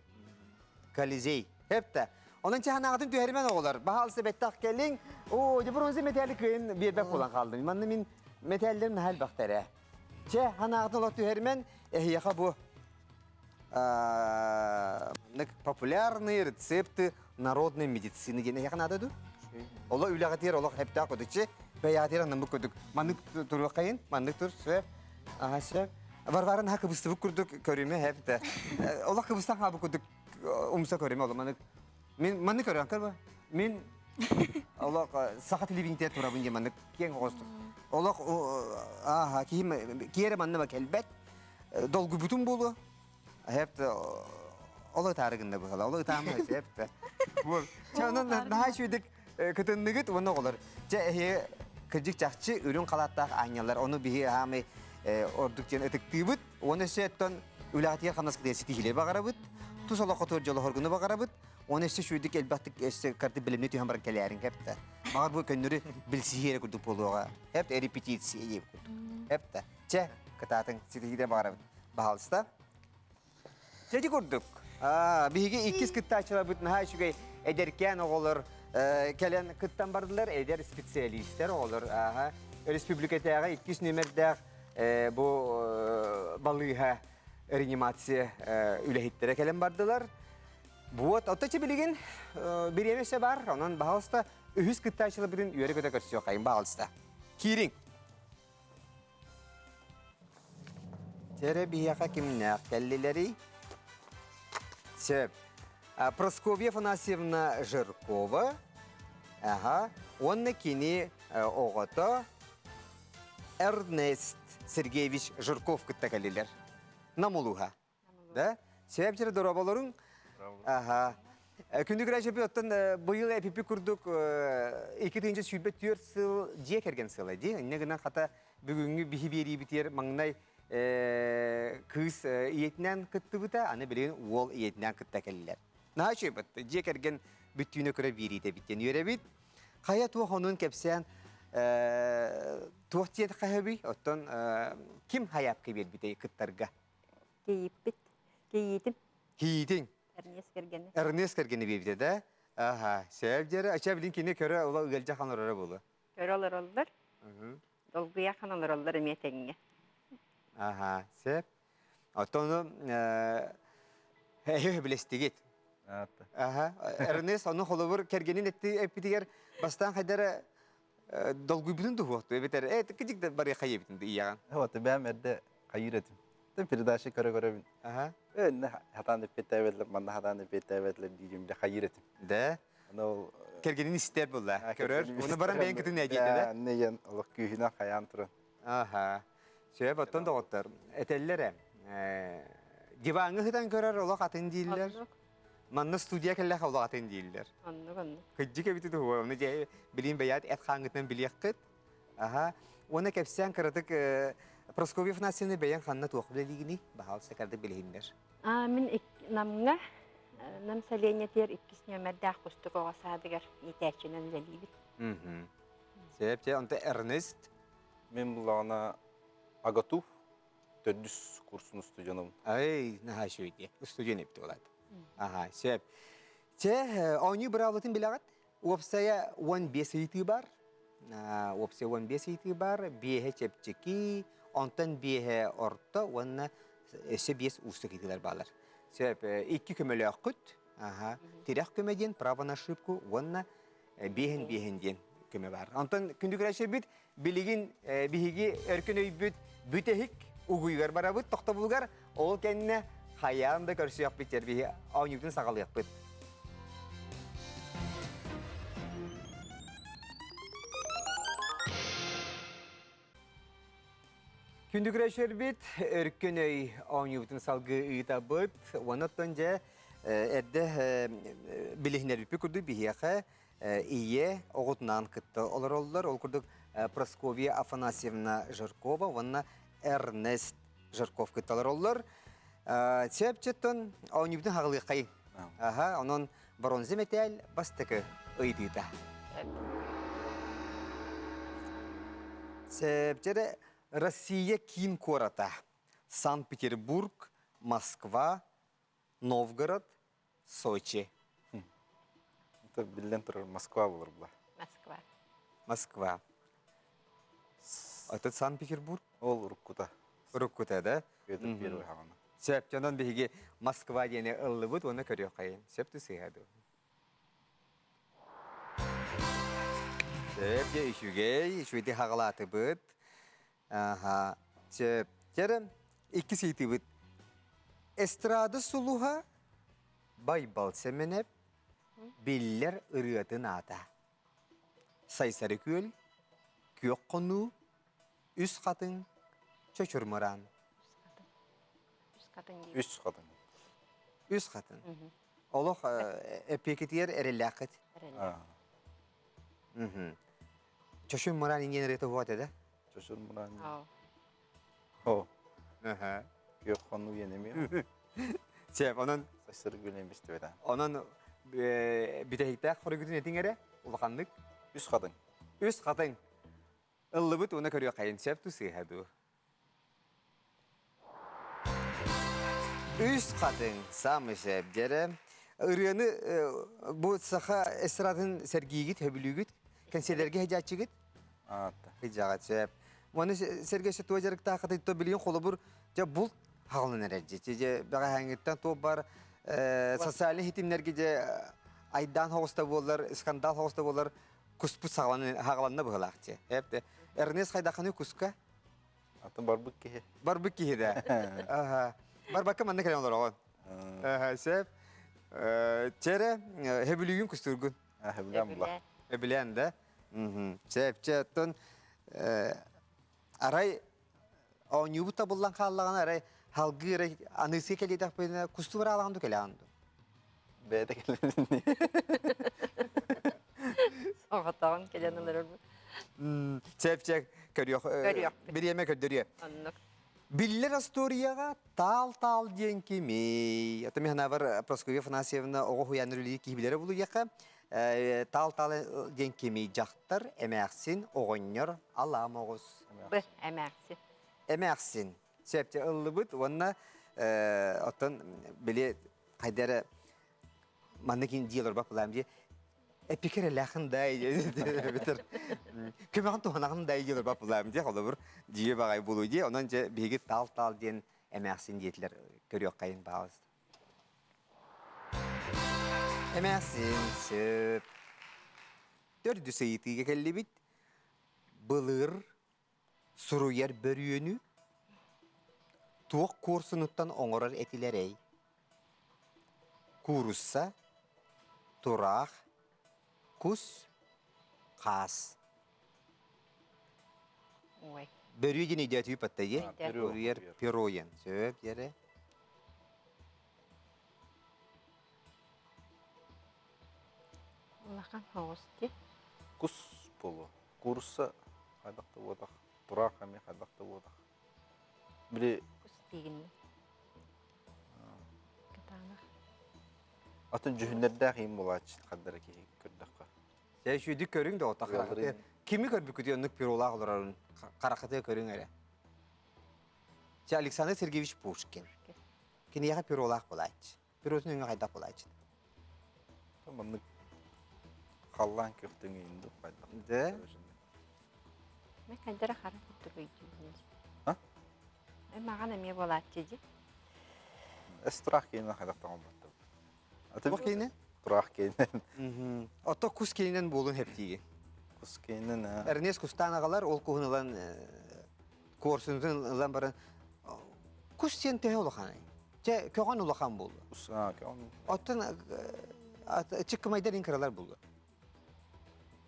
Колизей. Хепте. Онон чаһанаҕытын түһэримэн оҕолор. Баһаалыста бэттэх кэлиҥ. Оо, дьэ бронза мэтээли кыайын биэрбэт буолан хаалдым. Манна мин мэтээллэрим наһаа элбэхтэр ээ. Чэ, ханаҕытын олох түһэримэн, эһиэхэ бу маннык популярные рецепты народной медицины диэн эһиэхэ наада дуу? Оло үлэҕитигэр олох эптээх көтүччү, бэйэҕитигэр анаммыт курдук. Маннык туруоххайын, маннык тур, сөп. Аха, сөп. Варвара наһаа кыбыстыбыт курдук көрүмэ хэп да. Олох кыбыстан хаалбыт курдук умса көрүмэ олох маннык. Мин маннык көрөөн көрбө. Мин олох саха телевидениетигэр турабын диэн маннык киэҥ оҕостук. Олох ааха киһим киэрэ манныба кэлбэт. Долгуйбутум буолуо. Хэп ол ытаары гынна быһала. Ол ытаамы хэп да. Чэ онон наһаа үчүгүйдик кытынныгыт уонна оҕолор. Чэ эһи кырдьык чахчы үрүҥ халааттаах аанньаллар. Ону биһи аамай ордук диэн ытыктыыбыт. Уонна өссө оттон үлэҕитигэр хамнаскытыгар ситиһиилэри баҕарабыт. Тус олоххутугар дьолоһоргуну баҕарабыт. Уонна өссө үчүгэйдик элбэхтик өссө карты билимни түһэн баран кэлээриҥ хэптэ. Баҕар бу көннөрү билсиһиэрэ курдук буолуоҕа. Хэп репетиция диэбит курдук. Хэптэ. Чэ, кытаатыҥ, ситиһиилэри баҕарабыт. Баһаалыста. Дьэ ити курдук, биһиги иккис кыттааччыларбыт наһаа үчүгэй эдэркээн оҕолор кэлэн кыттан бардылар, эдэр специалистэр оҕолор. Республикатааҕы иккис нүөмэрдээх бу балыыһа реанимация үлэһиттэрэ кэлэн бардылар. Вот, оттон билигин бириэмэ өссө бар, онон баһаалыста үһүс кыттааччыларбытын үөрэ-көтө көрсүөххэйин, баһаалыста. Киириҥ. Чэрэ биһиэхэ кимнээх кэллилэрий? Сөп. Прасковья Афанасьевна Жиркова. Аха. Уонна кини оҕото Эрнест Сергеевич Жирков кытта кэллилэр. Нам улууһа. Да? Сөп дороболоруҥ. Аха. Күндү көрөөччү оттон быйыл эпипи курдук 2024 сыл дьиэ кэргэн сыла дии. Инньэ гынан хата бүгүҥҥү биһи биэриибитигэр маҥнай кыыс ийэтинэн кыттыбыта, аны билигин уол ийэтинэн кытта кэллилэр. Наһаа үчүгэй дьиэ кэргэн бүттүүнэ көрө биэриитэ эбит диэн үөрэбит. Хайа туох онун кэпсээн туох диэн хаһабый? Оттон ким хайаапка биэрбитэй кыттарга? Кийииппит. Кийиитим. Кийиитиҥ. Эрнест кэргэнэ. Эрнест кэргэнэ биэрбитэ да? Аха, сөп дьэрэ. Ача билин кини көрө ола ыалдьа хан олороро буолуо. Көрө олороллор. Долгуйа хан олороллор эмиэ тэҥҥэ. Аха, сөп. Оттон эһи билестигит. Аха, Эрнест ону холобур кэргэнин эппитигэр бастаан хайдара долгуйбутун туһуохту эбэтэр э кыдьык да барыахха ебитин ийэҕин. Вот бэм эрдэ хайыр этим. Тем передача көрө-көрөбүн. Аха. Өнне хатан эппиттээбэтлэр, манна хатан эппиттээбэтлэр диирим де хайыр этим. Да. Аны Кэргенин истэр булла. Көрөр. Оны баран бэйэн кытын эдиэтэ да. Анне ен олох күүһүнэн хайаан туран. Аха. Сөп оттон доҕоттор этэллэр ээ диваҥҥа сытан көрөр олох атын дииллэр. Манна студия кэллэх олох атын дииллэр. Оннук оннук. Кыдьык эбити туһуга. Оны дьэ билин бэйэт эт хааҥҥытынан билиэххит. Аха. Уонна кэпсээн кыратык Прасковья Афанасьевна бэйэҥ ханна туох үлэлиигиний? Баһаалыста кырдык билиһиннэр. А, мин Намҥа Нам сэлиэнньэтигэр иккис нүөмэрдээх Кустук оҕо саадыгар иитээччинэн үлэлиибит. Сөп, дьэ, онто Эрнест? Мин буллаҕына АГАТУ төрдүс курсун устудьуонум. Ай, наһаа үчүгэй устудьуон эбит буолаат. Аха, сөп. Чэ, оонньуу быраабылатын билэҕит? Уопсайа 15 ыйытыы бар. Уопсайа 15 ыйытыы бар. Биэһэ чэпчэки, онтон биэһэ орто уонна өссө биэс уустук ыйытыылар бааллар. Сөп, икки көмөлөөххүт. Аха. Тирэх көмө диэн право на ошибку уонна биэһин биэһин диэн көмө бар. Онтон күндү көрөөччүбүт билигин биһиги өркөн өйбүт бүтэһик угуйугар барабыт тохтобулугар ол кэннэ хайаан да көрсүөхпүт дьэр биһи оонньуутун саҕалыахпыт. Күндү көрөөччүлэрбит, өркөн өй оонньуубутун салгыы ыытабыт. Уонна оттон дьэ эрдэ билиһиннэрбиппит курдук биһиэхэ ийэ оҕотунаан кытта олороллор. Ол курдук Прасковья Афанасьевна Жиркова уонна Эрнест Жирков кытта олороллор. Сөпчөттөн оонньуубутун хаҕылыаххайын. Аха, онон бронза мэтээл бастакы ыйытыыта. Сэбдьэрэ Россия киин куората Санкт-Петербург, Москва, Новгород, Сочи. Это биллэн турар Москва болар була. Москва. Москва. Этот Санкт-Петербург? Ол уруккута. Уруккута, да? Петр Первый хаҕана. Сөп, онон биһиги Москва диэни ыллыбыт уонна көрүөххэйин. Сөп сыыһа дуу? Сөп, дьэ үчүгэй, үчүгэйдик хаҕалаатыбыт. Аха, сөп. Дьэ, иккис ыйытыыбыт. Эстрада сулуһа Байбал Сэмэнэп биллэр ырыатын аата. Сайсары күөл, Күөх хонуу, Үс хатыҥ, Чочур мыраан. Үс хатыҥ. Үс хатыҥ. Үс хатыҥ. Олох эпиэкитигэр эрэллээххит. Эрэллээх. Чочур мыраан иҥиэн ырыата уһуот этэ? Чочур мыраан. О. Күөх хонуу иэнэмиэ. Сөп, онон Сассыр күнүн бистибэтэ. Онон бүтэһиктээх хоруйгутун этиҥ эрэ, улаханнык. Үс хатыҥ. Үс хатыҥ. Ыллыбыт уонна көрүөххэйин сөп ту сыыһа дуу? Үс хатыҥ самый сөп дьэрэ. Ырыаны бу саха эстрадатын сэргиигит, хөбүлүүгүт, кэнсиэлэргэ сылдьааччыгыт? Аатта. Сылдьаҕыт сөп. Уонна сэргэ өссө туох дьарыктааххытый то билигин холобур дьэ булт хаҕылын эрэр дьэ. Дьэ бэҕэһээҥҥиттэн туох бар социальнай ситимнэргэ дьэ айдаан соҕуста буоллар, скандал соҕуста буоллар куспут саҕаланна быһылаах дьэ. Эпте Эрнест хайдаххыный куска? Атын барбыт киһи. Барбыт киһи да. Аха. Барбакка манна кэлэн олороҕун. Аха, сөп. Чэрэ, хөбүлүүгүн кустуургун. Хөбүлээн була. Хөбүлээн да. Сөп, чэ, оттон арай оонньуубут табыллан хааллаҕына арай халгыы эрэ аныысыы кэлиэтэхпинэ кустуу бараалаҕын ду кэлэҕин ду? Бэйэтэ кэлэн Соҕотоҕун кэлэн олорор. Чэп-чэк көрүөх Көрүөхпүт. бириэмэ көрдөрүө. Оннук. Биллэр остуоруйаҕа таал-таал диэн кимий? Ата мин Прасковья Афанасьевна оҕо уһуйааннар үлэлиир киһи билэрэ булуйахха. Таал-таал диэн кимий? Дьахтар, эмээхсин, оҕонньор, алаам оҕус. Б. Эмээхсин. Эмээхсин. Сөп ыллыбыт уонна оттон били хайда эрэ маннык дии олорбот булаам дии эпикэрэлээхин да эбэтэр көмөҕүн туһанаҕын да диэн баппылаам дии холобур дьиэ баҕай буолуо дии онон дьэ биһиги таал-таал диэн эмээхсин диэтилэр көрүөххэйин баҕалыста эмээхсин сөп төрдүс ыйытыыга кэллибит былыр суруйар бөрүөнү туох куорсунуттан оҥорор этилэрэй Куурусса, тураах, кус, хаас. Ой. Бөрүү диэн өйдөөтүү паттайы. Өйдөөтүм. Уруйар пероен. Сөп диэре. Улахан соҕус дии. Кус буолуо. Куурусса хайдах да буотах, тураах эмиэ хайдах да буотах. Били Кус диигин. Кытаанах. Атын дьүһүннэрдээх иин булааччы хардара киһи көрдөххө. Сэ үчүгүйдүк көрүҥ да ота харахытыа. Кими көрбүккүтүй оннук перолаах олорорун харахытыа көрүҥ эрэ. Чэ Александр Сергеевич Пушкин. Киниэхэ перолаах булааччы. Перотун өҥө хайдах булааччы? Маннык халлаан күөхтүҥ иин хайдах. Да. Мен хайдара хара курдук өйдүүбүн. А? Маҕан эмиэ буолааччы дии. Эс тураах кейинен хайдах тоҥолбаттым. Туох кейинен? Тураах кейинен. Ото кус кейинен буолун хептиги. Кус кейинен. Эрнес кустаан аҕалар ол куһун ылан куорсунутун ылан баран кус сиэн төһө улаханай? Чэ көҕөн улахан буолла. Кус көҕөн. Оттон чыккымайдар ин кыралар буолла.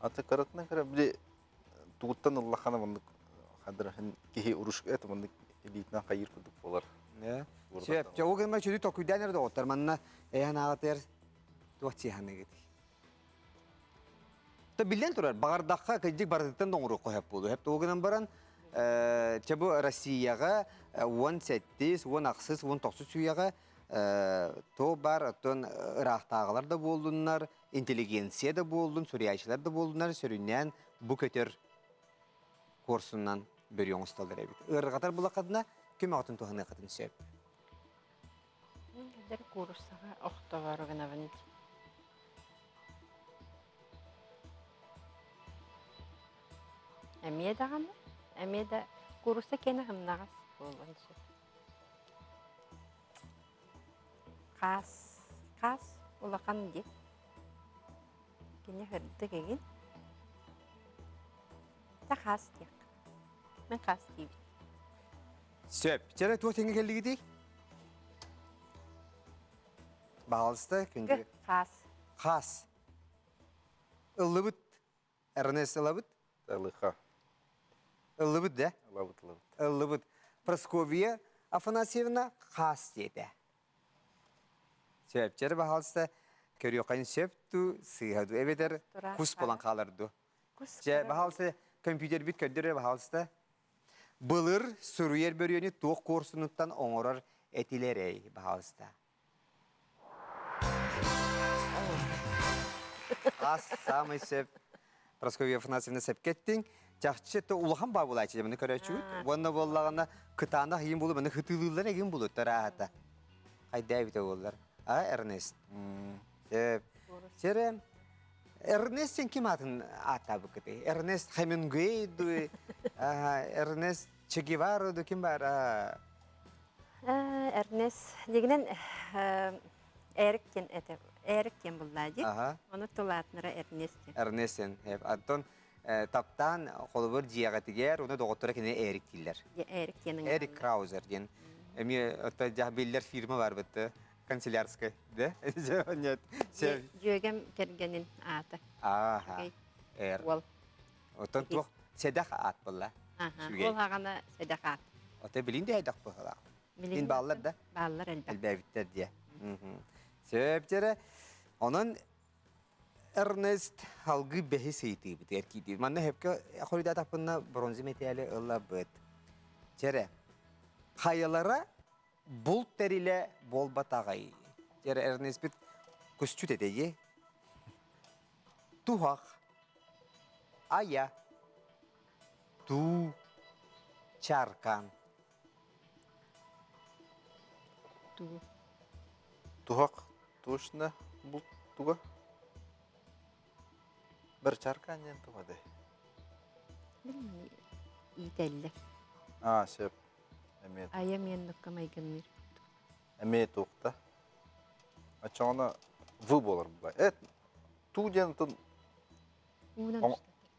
Аты кыратынан кыра били тугуттан ыллаххана маннык хадырахын киһи урушка это маннык илиитинэн хайыыр курдук буолар. Сөп. Чэ, ол гынан чүдү токуйдаан эрэ доҕоттор. Манна эйэн ааҕатыгар туох чиэханыгыт. Та биллэн турар, баҕардахха кырдьык барытыттан да оҥоруохха сөп буолуо. Сөп ол гынан баран, чэ бу Россияҕа 17, 18, 19 үйэҕэ то бар оттон ыраахтааҕылар да буоллуннар, интеллигенция да буоллун, суруйааччылар да буоллуннар, сүрүннээн бу көтөр куорсунан бөрүө оҥостоллор эбит. Ыарырҕатар булаххытына көмөҕүтүн туһаныаххытын сөп. Эдэр кууруссаҕа охтобору гынабын. Эмиэ даҕаны, эмиэ да куурусса киэнэ сымнаҕас буолуон сөп. Хаас, хаас улахан дии. Кини сырдык игин. Та хаас диэх. Мин хаас диибин. Сөп. Чэрэ туох тэҥҥэ кэллигитий? Баҕалыста күндү. Хаас. Хаас. Ыллыбыт. Эрнест ылабыт? Ылыха. Ыллыбыт да? Ылабыт, ылабыт. Ыллыбыт. Прасковья Афанасьевна хаас диэтэ. Сөпчер баһалыста көрүөххэ сөп дуу, сыыһа дуу, эбэтэр кус буолан хаалар дуу. Дьэ, баһалыста компьютербит көрдөрөр баһалыста. Былыр суруйар бөрүөнү туох куорсунуттан оҥорор этилэрэй, баһалыста. Ас саамай сөп Прасковья Афанасьевна сөпкө эттиҥ. Чахчы то улахан баа булааччы маны көрөөччүбүт. Уонна буоллаҕына кытаанах иин булу маны хытыылыыллар эгин булу тарааһата. Хайдаа эбитэ буоллар. А Эрнест. Сөп. Сэрэ Эрнест сен ким атын ааттаабыккытый? Эрнест Хемингуэй ду, Эрнест Че Гевара ду ким бар? Эрнест дигинен Эрик диэн этэ Эрик диэн буллаа дии. Ону тулаатнара Эрнест диэн. Эрнест диэн. Оттон таптаан холобур дьиэҕитигэр уонна доҕотторо кини Эрик дииллэр. Эрик диэн. Эрик Краузер диэн. Эмиэ оттон биллэр фирма бар бытты канцелярская, да? Нет. Дьүөгэм кэргэнин аата. Ааха. Эр. Уол. Оттон туох сэдэх аат буолла? Ол хаҕана сэдэх аат. Отой билин да эдэх быһылаах. Ин бааллар да? Бааллар элбэх. Элбээбиттэр диye. Сөп дьэрэ. Онон Эрнест алгы бэһи сыйтыыбыт эркиидии. Манна хөпкө хоруйдаатахпына бронза металли ыллабыт. Чэрэ. Хайалара булт тэрилэ буолбатаҕай? Дьэ, Эрнеспит көстүт этэйи. Туһах, айа, туу, чаркан. Туу. Туһах точно булт туга? Бір чаркан диэн туга дэй. Билмин иитэллэр. Аа, сөп. Эмиэ Айа миэннукка майгынныыр. эмиэ туохта. Оччоҕуна вы буолар булай. Э, туу диэн тун Уунан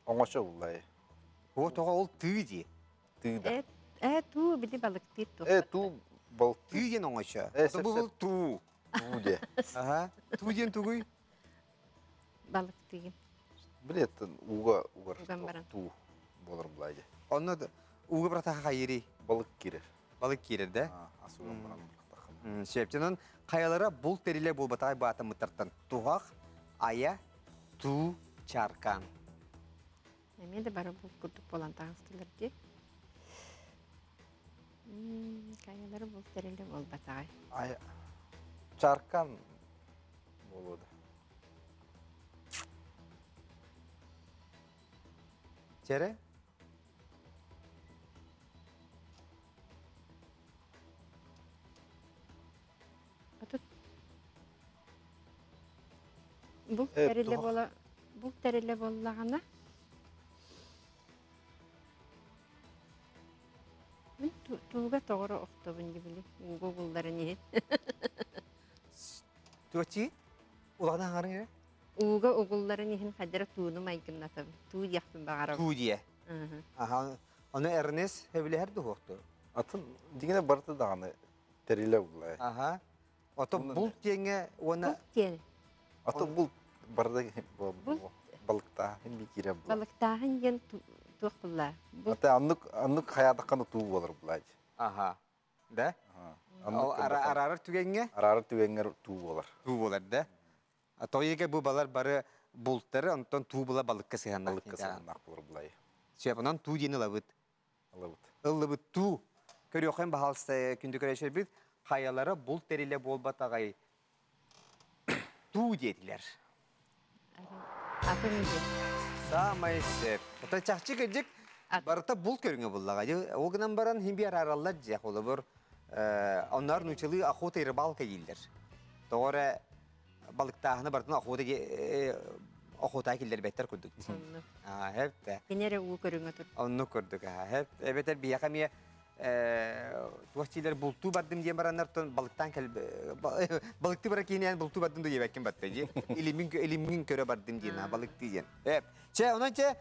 оҥочо буллай. О, тоҕо ол тыы дии. Тыы да. Э, э, туу били балыктыыр туох. Э, туу балтыы. Тыы диэн оҥочо. Э, Бу сөп, бұл туу. Туу диэ. Аха. Туу диэн тугуй? Балыктыгын. Билеттен ууга угар Уган баран. туу буолар булай дии. Онно ууга братаха хайыри. Балык киирэр. Балык киирэр да? Ас уган баран балыктаххына. Сөптөнөн хайалара бул тэрилэ буолбатаҕай баатаммыттартан туһах, айа, туу, чаркан. Эмиэ да бары бул курдук буолан таҕыстылар дии. Хайалара бул тэрилэ буолбатаҕай. Айа. Чаркан буолуо да. Чэрэ? Отут Бул Э, тэрилэ туох? буола бул тэрилэ буоллаҕына мин тууга тоҕоро охтобун дии ууга угулларын иһин. Туочи? Улахан аҥарын эрэ? Ууга угулларын иһин хадара тууну майгыннатабын. Туу диэхпин баҕарабын. Туу диэ. Аха, ону Эрнест сөбүлэһэр дуһуохту. Атын дигине барыта даҕаны тэрилэ буллай. Аха. Ото булт диэҥҥэ уонна Булт диэн. Ото булт барыта балыктааһын би киирэр була. Балыктааһын диэн туох булла? Ата аннык аннык хаятакканы туу болар булач. Аха. Да? Араарар түгэҥҥэ? Араарар түгэҥҥэр туу буолар. Туу буолар да? Тоҕо бу балар бары бултары, онтон туу була балыкка сыһаннах. Балыкка сыһаннах буолар булай. Сөп, онон туу диэн ылабыт. Ылабыт. Ыллыбыт туу. Көрүөххүн баһаалыста күндү көрөөччүлэрбит хайалара булт тэрилэ буолбатаҕай туу диэтилэр. Атын диэн. Саамай сөп. Оттон чахчы кырдьык барыта булт көрүҥэ буллаҕа. Ол гынан баран хин биэр араллар дьиэх олобур. Онноор нуучалыы охота и рыбалка дииллэр. Тоҕо эрэ балыктааһыны барытын охота охота киллэрбэттэр курдук. Хэп Кини эрэ уу көрүҥэ тур. Оннук курдук. Хэп эбэтэр биһиэхэ эмиэ туох диилэр бултуу бардым диэн бараннар балыктаан кэл балыктыы бара киинээн бултуу бардым да диэбэккин батта дии. Илимин илиммин көрө бардым диэн балыктыы диэн. Чэ, онон чэ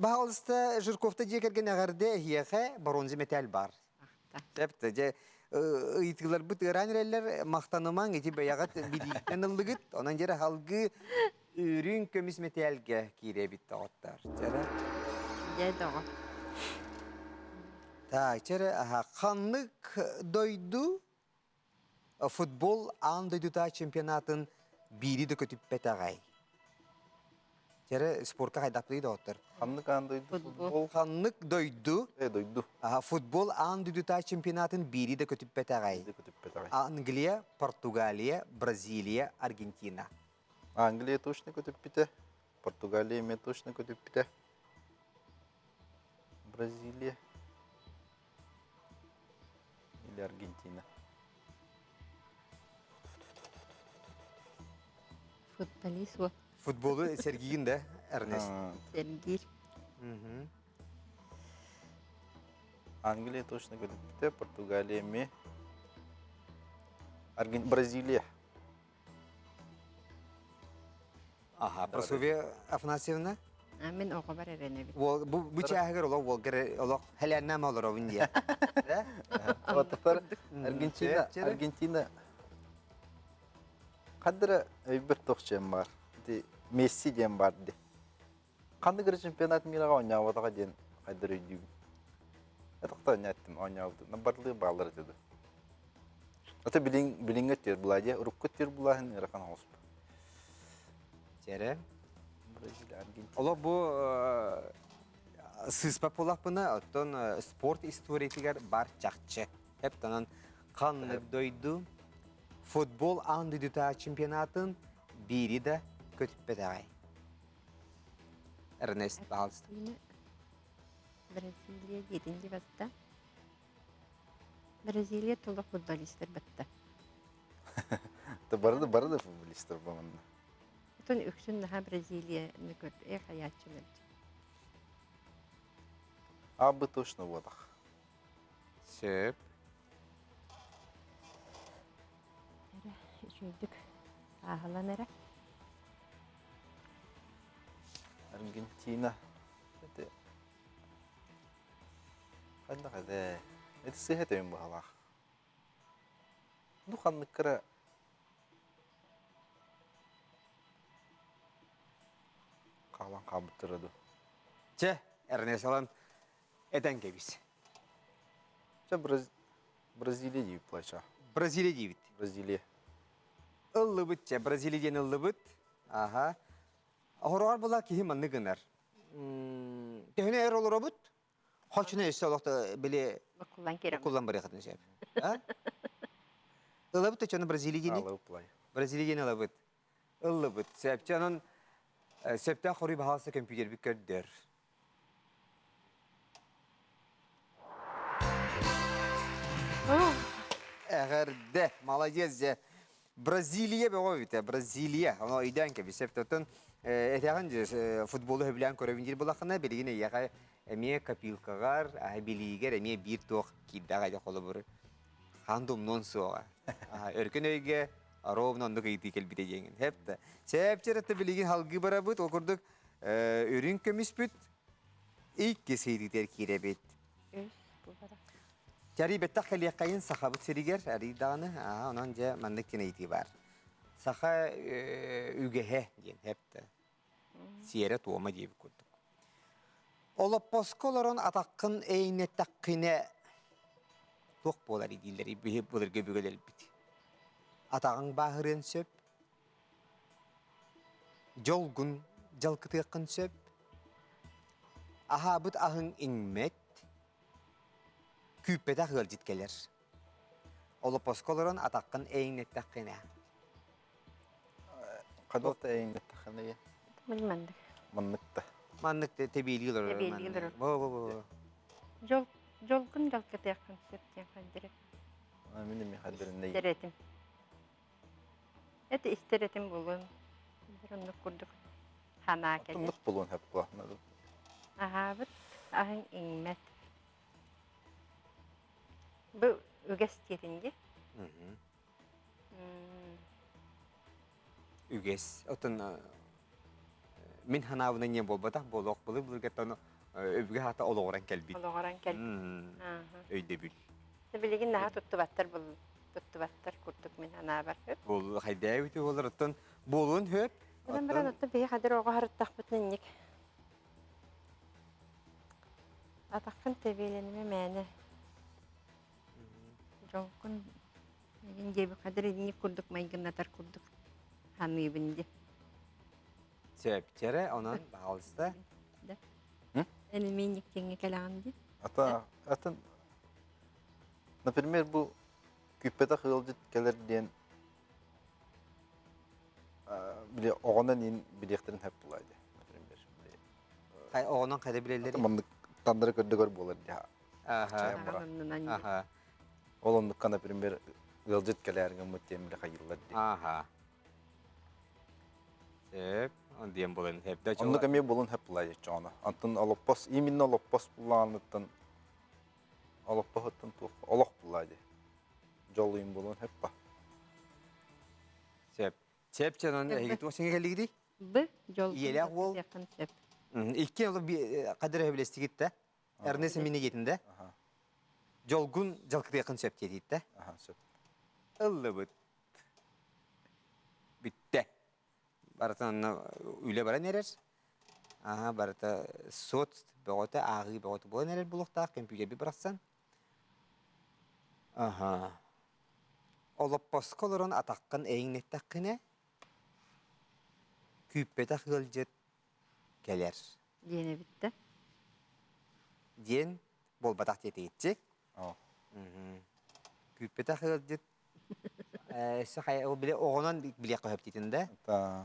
баһаалыста Жирковта дьиэ кэргэн эҕэрдэ эһиэхэ бронза металл бар. Сөптө, дьэ ыйытыыларбыт ыараан эрэллэр, махтанымаҥ, ити бэйэҕит билииттэн ыллыгыт, онон дьэрэ халгыы үрүҥ көмүс мэтээлгэ киирэбит доҕоттор. Дьэрэ. Дьэ доҕор. Так, чэрэ, ханнык дойду Футбол аан дойдута чемпионатын биири да көтүппэтэҕэй. Чэрэ спорка хайдахпытый доҕоттор? Ханнык аан дойду футбол? Ханнык дойду? Э, дойду. Футбол аан дойдута чемпионатын биири да көтүппэтэҕэй. Биири көтүппэтэҕэй. Англия, Португалия, Бразилия, Аргентина. Англия точно көтүппүтэ, Португалия эмиэ точно көтүппүтэ. Бразилия. Или Аргентина. Футболист вот. Футболу Сергиин да, Эрнест? Сергир. Англия точно көтүппүтэ, Португалия эмиэ. Арген... Бразилия. Аха, Прасковья Афанасьевна? Мин оҕобор эрэнэбин. Бу бу чааһыгар олох уолгар олох хэлээннэм олоробун диye. Ототор Аргентина, Аргентина Хаддара өйбөр тохчем бар. Ити Месси диэн бар ди. Ханнык эрэ чемпионат мираҕа оонньооботоҕо диэн хайдах өйдүүбүн. Этохто оонньоттум, оонньообутум. Барлыы бааллар этэ да. Ата билиҥ билиҥҥэ өттүгэр булаа дии, урукку өттүгэр булааһын ыарахан оҕуспут. Чэрэ. Бразилия, Аргентина. Олох бу. Сыыспат буоллахпына, оттон спорт историятыгар бар чахчы. Эптанан ханнык дойду футбол аан дойдутааҕы чемпионатын биири да көтүппэтэҕэй? Эрнест, пожалуйста. Бразилия диэтин дибатта. Бразилия тула футболистар батта. Бары да бары да футболистар бу манна. Отон үксүн наһаа Бразилияны көрд э хаyaаччылар. Абы точно буотах. Сөп. Эрэ үчүгэйдик сааһылан эрэ. Аргентина. Это Ханна эдэ? Это сыһа төйүн баһалаах. Ну ханныккара хаалан хаалбыттара ду. Чэ, Эрнесалан этэн кэбис. Чэ, Бразилия диибит плача. Бразилия диибит. Бразилия. Ыллыбыт чэ, Бразилия диэн ыллыбыт. Аха. Оһороҕор була киһи маннык гынар. Төһөнө эр олоробут? Хочуна өссө олохто били Буккуллан киирэн. буккуллан барыахатын сөп. А? Ылабыт төчөнө Бразилия диэни? Ылабыт Бразилия диэни ылабыт. Ыллыбыт. Сөпчө онон сөптөөх хоруй баһаалыста көмпүүтэрбит көрдөр. Эҕэрдэ, молодец дьэ. Бразилия бөҕө эбитэ, Бразилия. Ону өйдөөн кэбис. Оттон этэҕин дьэ футболу сөбүлээн көрөбүн диир буоллаххына, билигин эйиэхэ эмиэ копилкаҕар, билиигэр эмиэ биир туох киирдэҕэ дьэ холобур. Хаан да умнуон суоҕа. Өркөн өйгө ровно оннук ыйытыы кэлбитэ диэҥин. Хэп да. Чэпчэр билигин халгыы барабыт. Ол курдук үрүҥ көмүспүт иккис ыйытыытыгар киирэбит. Чарый бэттэх кэлиэххэйин Сахабыт сиригэр арый даҕаны, аа, онон дьэ маннык диэн ыйытыы баар. Саха үгэһэ диэн хэптэ. Сиэрэ-туома диэбит курдук. Олоппоско олорон атаххын эйнэттэххинэ туох буолар дииллэр биһи былыргы өбүгэлэрбит. Атаҕыҥ бааһырыан сөп, дьолгун дьалкытыаххын сөп, аһаабыт аһыҥ иҥмэт, күүппэтэх ыалдьыт кэлэр. Олоппоско олорон атаххын эйиҥнэттэххинэ. Хадалта эйиҥнэттэххинэ Маннык. Маннык да. Маннык тэбиэлии олорор. Тэбиэлии олорор. Бо бо бо. Дьол дьолгун дьалкытыаххын сөп диэн хандыры. Мин эми хандырын Истэр этим. Это истэр этим булун. Оннук курдук ханаа кэлэр. Оннук булуон хөп була. Аһаабыт аһыҥ иҥмэт. Бу үгэс диэтин дии. Үгэс. Оттон мин ханаабына не буолбатах буолуох былыр былыргаттан өбүгэ хаата олоҕуран кэлбит. Олоҕуран кэлбит. Өйдөбүл. Билигин наһаа туттубаттар бұл туттубаттар курдук мин анаабар хөп. Буол хайдаа болар оттон буолуон хөп. Онон баран оттон биһи хадыр оҕо харыттахпытын инник. Атаххын тэбиэлэниме мээнэ. Дьолкун эгин диэби хадыр инник курдук майгыннатар курдук ханыыбын ди. Сөп, чэрэ, онон баҕалыста. Да. Эн тиҥҥэ кэлэҕин ди. Ата, атын, например, бу күүппэтэх ыалдьыт кэлэр диэн били оҕонон ин билиэхтэрин хөп булаа дии например били Хай оҕонон хайда билэллэр маннык тандары көрдөгөр буолар дии Аха. Ол оннукка например ыалдьыт кэлээр гыммыт диэн били хайыллар дии Аха. Сөп, диэн булан хөп Оннук эмиэ булун хөп булаа дии чоҕоно. Антон олоппос именно олоппос буллаҕаныттан олоппоһуттан туох олох булаа дии. Дьолуйум булун хөп ба. Сөп. Сөп чанан эһиги туох сиҥэ кэллигитий? Б дьол. Иелээх уол. Сөп. Икки олы кадыр өбүлэстигит да. Эрнест минигитин да. Жолгун жалкытыахын сөп диэтит да. Сөп. Ыллыбыт. Бүттэ. Барытын онно үлэ баран эрэр. Аха барыта сот бөҕөтө, ааҕыы бөҕөтө буолан эрэр булуохтаах көмпүүтэрби бырахсан. Аха. Олоппоско олорон атаххын эйиҥнэттэххинэ, күүппэтэх ыалдьыт кэлэр. Диэн эбит да. Диэн буолбатах диэтигитчи. Күүппэтэх ыалдьыт өссө хайа ол били оҕонон билиэххэ сөп да.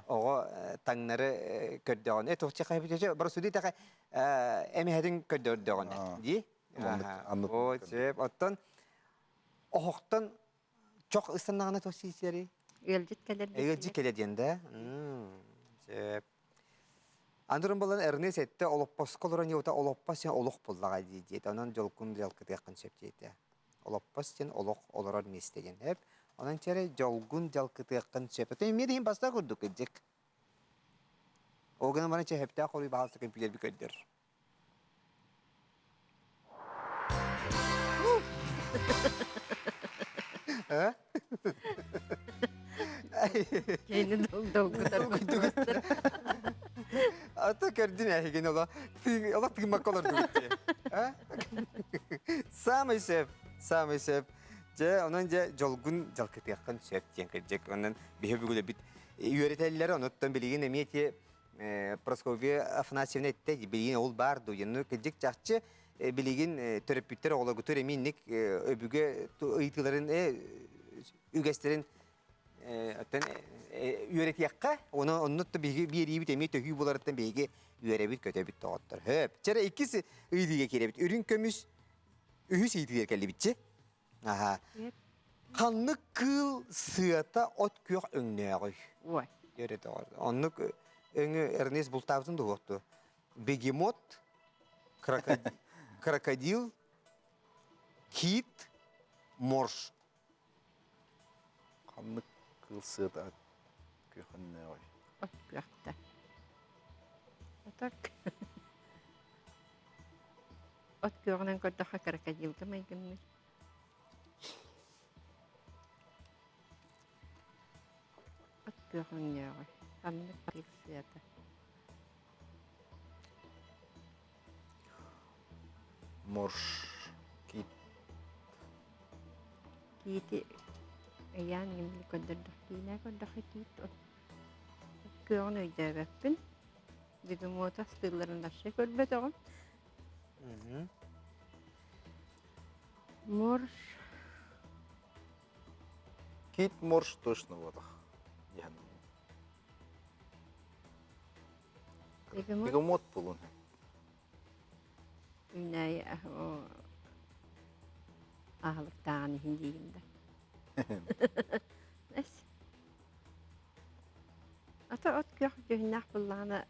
Оҕо таҥнары көрдөҕүнэ туохча хайа барасуди таха эмэһэтин көрдөрдөҕүнэ дии. О, сөп. Оттон оһохтон чох ыстаннаҕына туох сиисиэрий? Ыалдьыт кэлэр Ыалдьыт кэлэр диэн да. Сөп. Андырын болан Эрнест этте олоппоско олорон йота олоппос сен олох буллаҕа дии диэтэ. Онон дьолкун дьалкытыаххын сөп диэтэ. Олоппос сен олох олорор миэстэ диэн. Эп. Онон чэрэ дьолгун дьалкытыаххын сөп. Ото эмиэ да иһин баста курдук кырдьык. Ол гынан баран чэһэптээх хоруй баһаалыста көмпүүтэрби көрдөр. Кини долгутар курдуктар. Ата көрдүн эһигин ола ола тыыммакка олордубут дии. Самый сөп, самый сөп. Дьэ, онон дьэ дьолгун дьалкытыаххын сөп диэн кырдьык. Онон биһи бүгүлэбит үөрэтэллэр, онуттан билигин эмиэ ти Прасковья Афанасьевна эттэ, билигин ол баар дуу, ну кырдьык чахчы билигин төрөппүттэр оҕолоргутур эмиэ инник өбүгэ ыйытыыларын үгэстэрин оттон үөрэтиэххэ, оны онно биһиги биэриибит эмиэ төһүү буларыттан биһиги үөрэбит көтөбүт доҕоттор. Хөп. Чэрэ иккис ыйытыыга киирэбит. Үрүҥ көмүс үһүс ыйытыыга кэллибитчи. Аха. Ханнык кыыл сыата от күөх өҥнөөҕүй? Ой. Оннук өҥү Эрнест бултаабытын дуһуохту. Бегемот, крокодил, кит, морж. Ханнык кыыл сыата от күөх өҥнөөҕүй? От күөхтэ. Отак. От күөҕүнэн көрдөххө крокодилга майгынныыр. От күөх өҥнөөҕүй? Ханнык кыыл сыата? Морж, кит. Киити ыйаан гинни көрдөрдөх киинэ көрдөххө киит от күөҕүн өйдөөбөппүн. Бегемота астыылларын вообще көрбөтөҕүм. Морж. Кит морж точно буотах. Диэн. Бегемот. Бегемот булун. Үүнээйи аһылыктааҕын иһин диигин да. Эс. Ата от күөх дьүһүннээх буллаҕына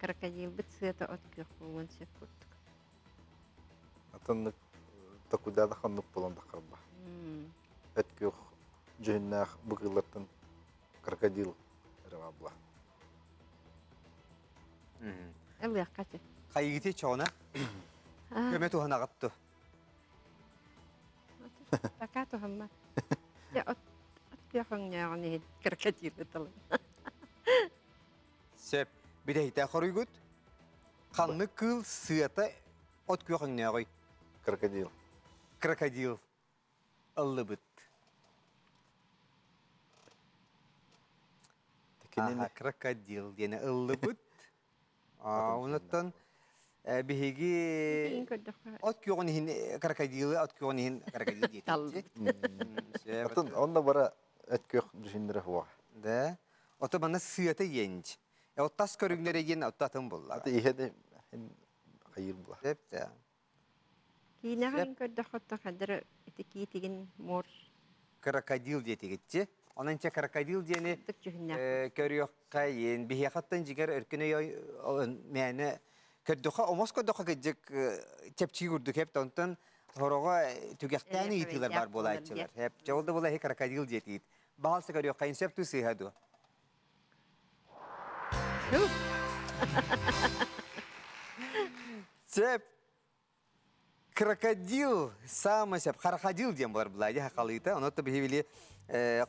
крокодилбыт сыата от күөх буолуон сөп курдук. Атыннык токуйда да ханнык буолан таххарба. Өт күөх дьүһүннээх бу кыыллартан крокодил эрэ баабла. Ылыахха сөп. Хайыгыты чоҕуна көмө туһанаҕытту. Пока туһаммат. Дьэ от от күөх өҥнөөҕүн иһин крокодилы талын. Сөп. Бүтэһиктээх хоруйгут. Ханнык кыыл сыата от күөх өҥнөөҕүй? Крокодил. Крокодил. Ыллыбыт. Кинини крокодил диэни ыллыбыт. Онуттан биһиги от күөҕүн иһин крокодилы от күөҕүн иһин крокодил диэтибит. Атын онно бара эт күөх дьүһүннэрэ хуа. Да. Ото манна сыата иэнч. От тас көрүҥнэрэ диэн отто атын булла. Аты иһэ де хайыр була. Сөп да. Киинэҕин көрдөххө хадыр ити киитигин морж Крокодил диэтигитчи. Онон чэ крокодил диэни көрүөххэ иэн биһиэхэттэн дьигэр өркүн өй мээнэ көрдөхө омос көрдөхө кыдьык чэпчии курдук хеп онтон хороҕо түгэхтээн ыйытыылар бар буолааччылар хеп чэ ол да була крокодил диэтиит баалса көрүөххэ сөп туу сыыһа дуо Сөп Крокодил саамай сөп. Харахадил диэн буолар былаайа хахалыыта. Онон биһи били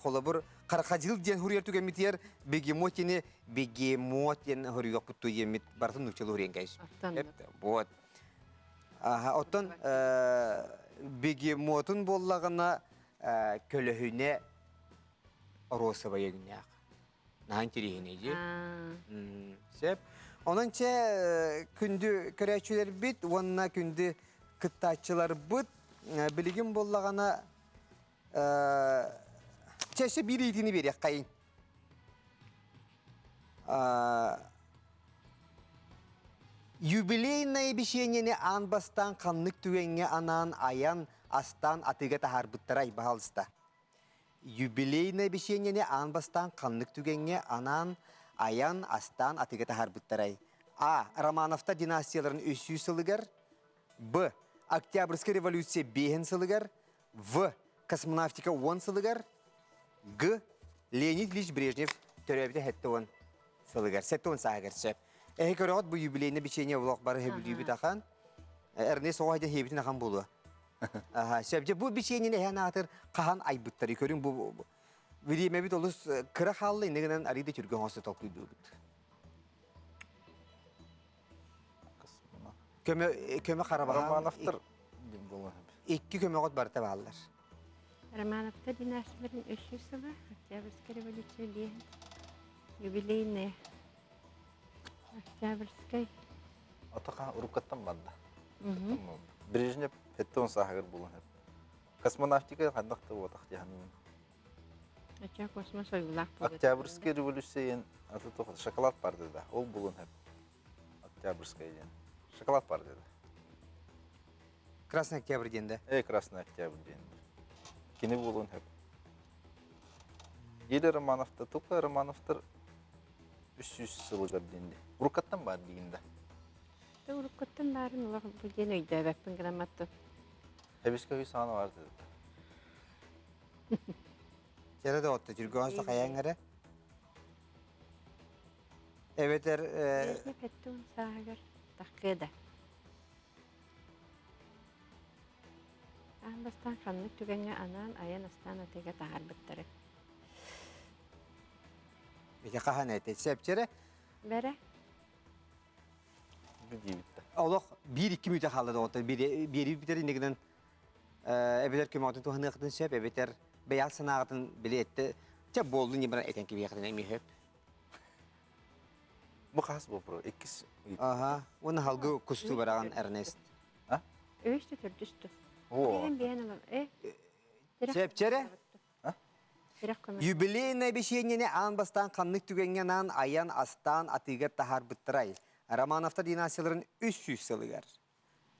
холобур крокодил диэн хуруйар түгэммитигэр бегемот диэни бегемот диэн хоруйуохпут диэммит барытын нууччалыы хуруйан кэйс. Вот. Аха, оттон бегемотун буоллаҕына көлөһүнэ розовая өгнээх. Наһаа интириэһинэй дии. Сөп. Онон чэ күндү көрөөччүлэрбит уонна күндү кыттааччыларбыт билигин буоллаҕына чэ өссө биир ыйытыыны биэриэххэйиҥ. Юбилейное обещание аан бастаан ханнык түгэҥҥэ анаан айан астаан атыыга таһаарбыттарай, баһаалыста. Юбилейное обещание аан бастаан ханнык түгэҥҥэ анаан айан астаан атыыга таһаарбыттарай? А. Романовтар династияларын 300 сылыгар Б. Октябрьская революция 5 сылыгар В. Космонавтика 10 сылыгар Г. Леонид Ильич Брежнев төрөөбүтэ 70 сылыгар, 70 сааһыгар сөп. Эһи көрөҕүт бу юбилейный бичиэньэ олох бары сөбүлүүбүт ахан. Эрнест оҕо хайда хиэбитин ахан буолуо. Аха, сөп. Дьэ бу бичиэньэни эһэн аатыр хаһан айбыттары көрүҥ бу бириэмэбит олус кыра хаалла иннэ гынан арыый да түргэн оҥосто толкуйдуубут. Көмө көмө харабаһаан Романовтар буолан икки көмөҕүт барыта бааллар. Романовтар династияларын 300 сыла, Октябрьская революция диэн юбилейная. Октябрьскай. Атаха уруккаттан барда. Брежнев 70 сааһыгар буолан Космонавтика хайдах да буотах диэн. Ача космос ойуулаах буолуо. Октябрьская революция диэн аты шоколад барды да. Ол булун хэп. Октябрьская диэн. Шоколад барды да. Красный Октябрь диэн да? Э, Красный Октябрь диэн. Кини буолуон сөп. Или Романовтар, только Романовтар 300 сылыгар диэн. Уруккаттан баар диин да. Уруккаттан баарын олох бу диэн өйдөөбөппүн грамматтым. Эбиске үй саана бар деді. Сэрэ да отто түргөөн сахайан эрэ. Эбэтэр Петтун сааһыгар тахкыа да. Аан бастаан ханнык түгэҥҥэ анаан айан астаан атыыга таһаарбыттары. Ити хаһан этэ? Сэпчэрэ? Бэрэ. Диибиттэ. Олох биир-икки мүнүүтэ хаалла доҕоттор. Биэрии бүтэр иннигинэн эбэтэр көмөҕүтүн туһаныахтын сөп, эбэтэр бэйэҕит санааҕытын били этте чэ буоллун диэн баран этэн кэбиһиэхтин эмиэ сөп. Бу хас вопрос? Иккис. Аха. Уонна халгы кустуу бараҕын Эрнест. А? Үстү төрдүстү. О. Биһэн биһэн ылан. Э. Сепчере? Юбилейное обещание аан бастаан ханнык түгэҥҥэ анаан айан астаан атыыга таһаарбыттарай? Романовтар династияларын 300 сылыгар.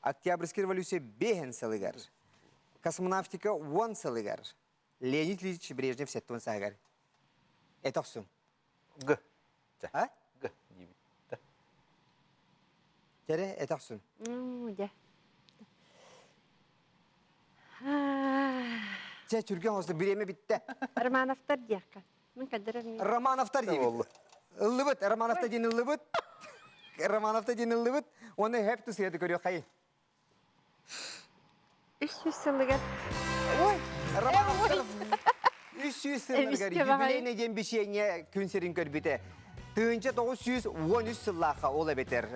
Октябрьская революция 5 сылыгар. Космонавтика 10 сылыгар. Леонид Ильич Брежнев 70 сааһыгар. Этэ охсуҥ. Г. А? Г диибит. Тере этэ охсун. Дьэ. Чэ, түргэн оҥосто бириэмэ бүттэ. Романовтар диэххэ. Мин кадырар Романовтар диэбит. Ыллыбыт, Романовтар диэн ыллыбыт. Романовтар диэн ыллыбыт. Уонна хэп тусуйады көрүөххэй. 300 сылыгар. Ой, Романовтар 300 сылларыгар юбилейный диэн бичиэнньэ күн сирин көрбүтэ. 1913 сыллаахха ол эбэтэр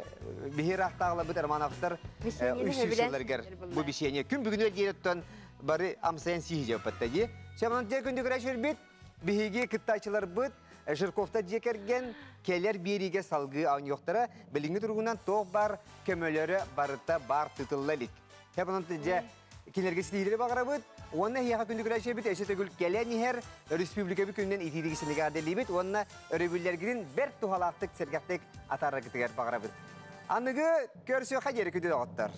биһи ыраахтааҕыларбыт Романовтар 300 сылларыгар бу бичиэнньэ күн бүгүнүгэр диэри бары амсайан сииһи дьаппатта дии. Сэмон дьэ күндү көрөөчүлбүт Биһиги кыттааччыларбыт Жирковтар дьиэ кэргэн кэлэр биэриигэ салгыы оонньуохтара. Билиҥҥи туругунан туох баар көмөлөрө барыта баар тытылла илик. Онон дьэ кинилэргэ ситиһиилэри баҕарабыт. Уонна эһиэхэ күндү көрөөччүбүт өссө төгүл кэлэн иһэр республикабыт күнүнэн итиитик синигэр дэлиибит уонна өрөбүллэргитин бэрт туһалаахтык сэргэхтик атаараргытыгар баҕарабыт. Аныгы көрсүөххэ диэри күндү доҕоттор.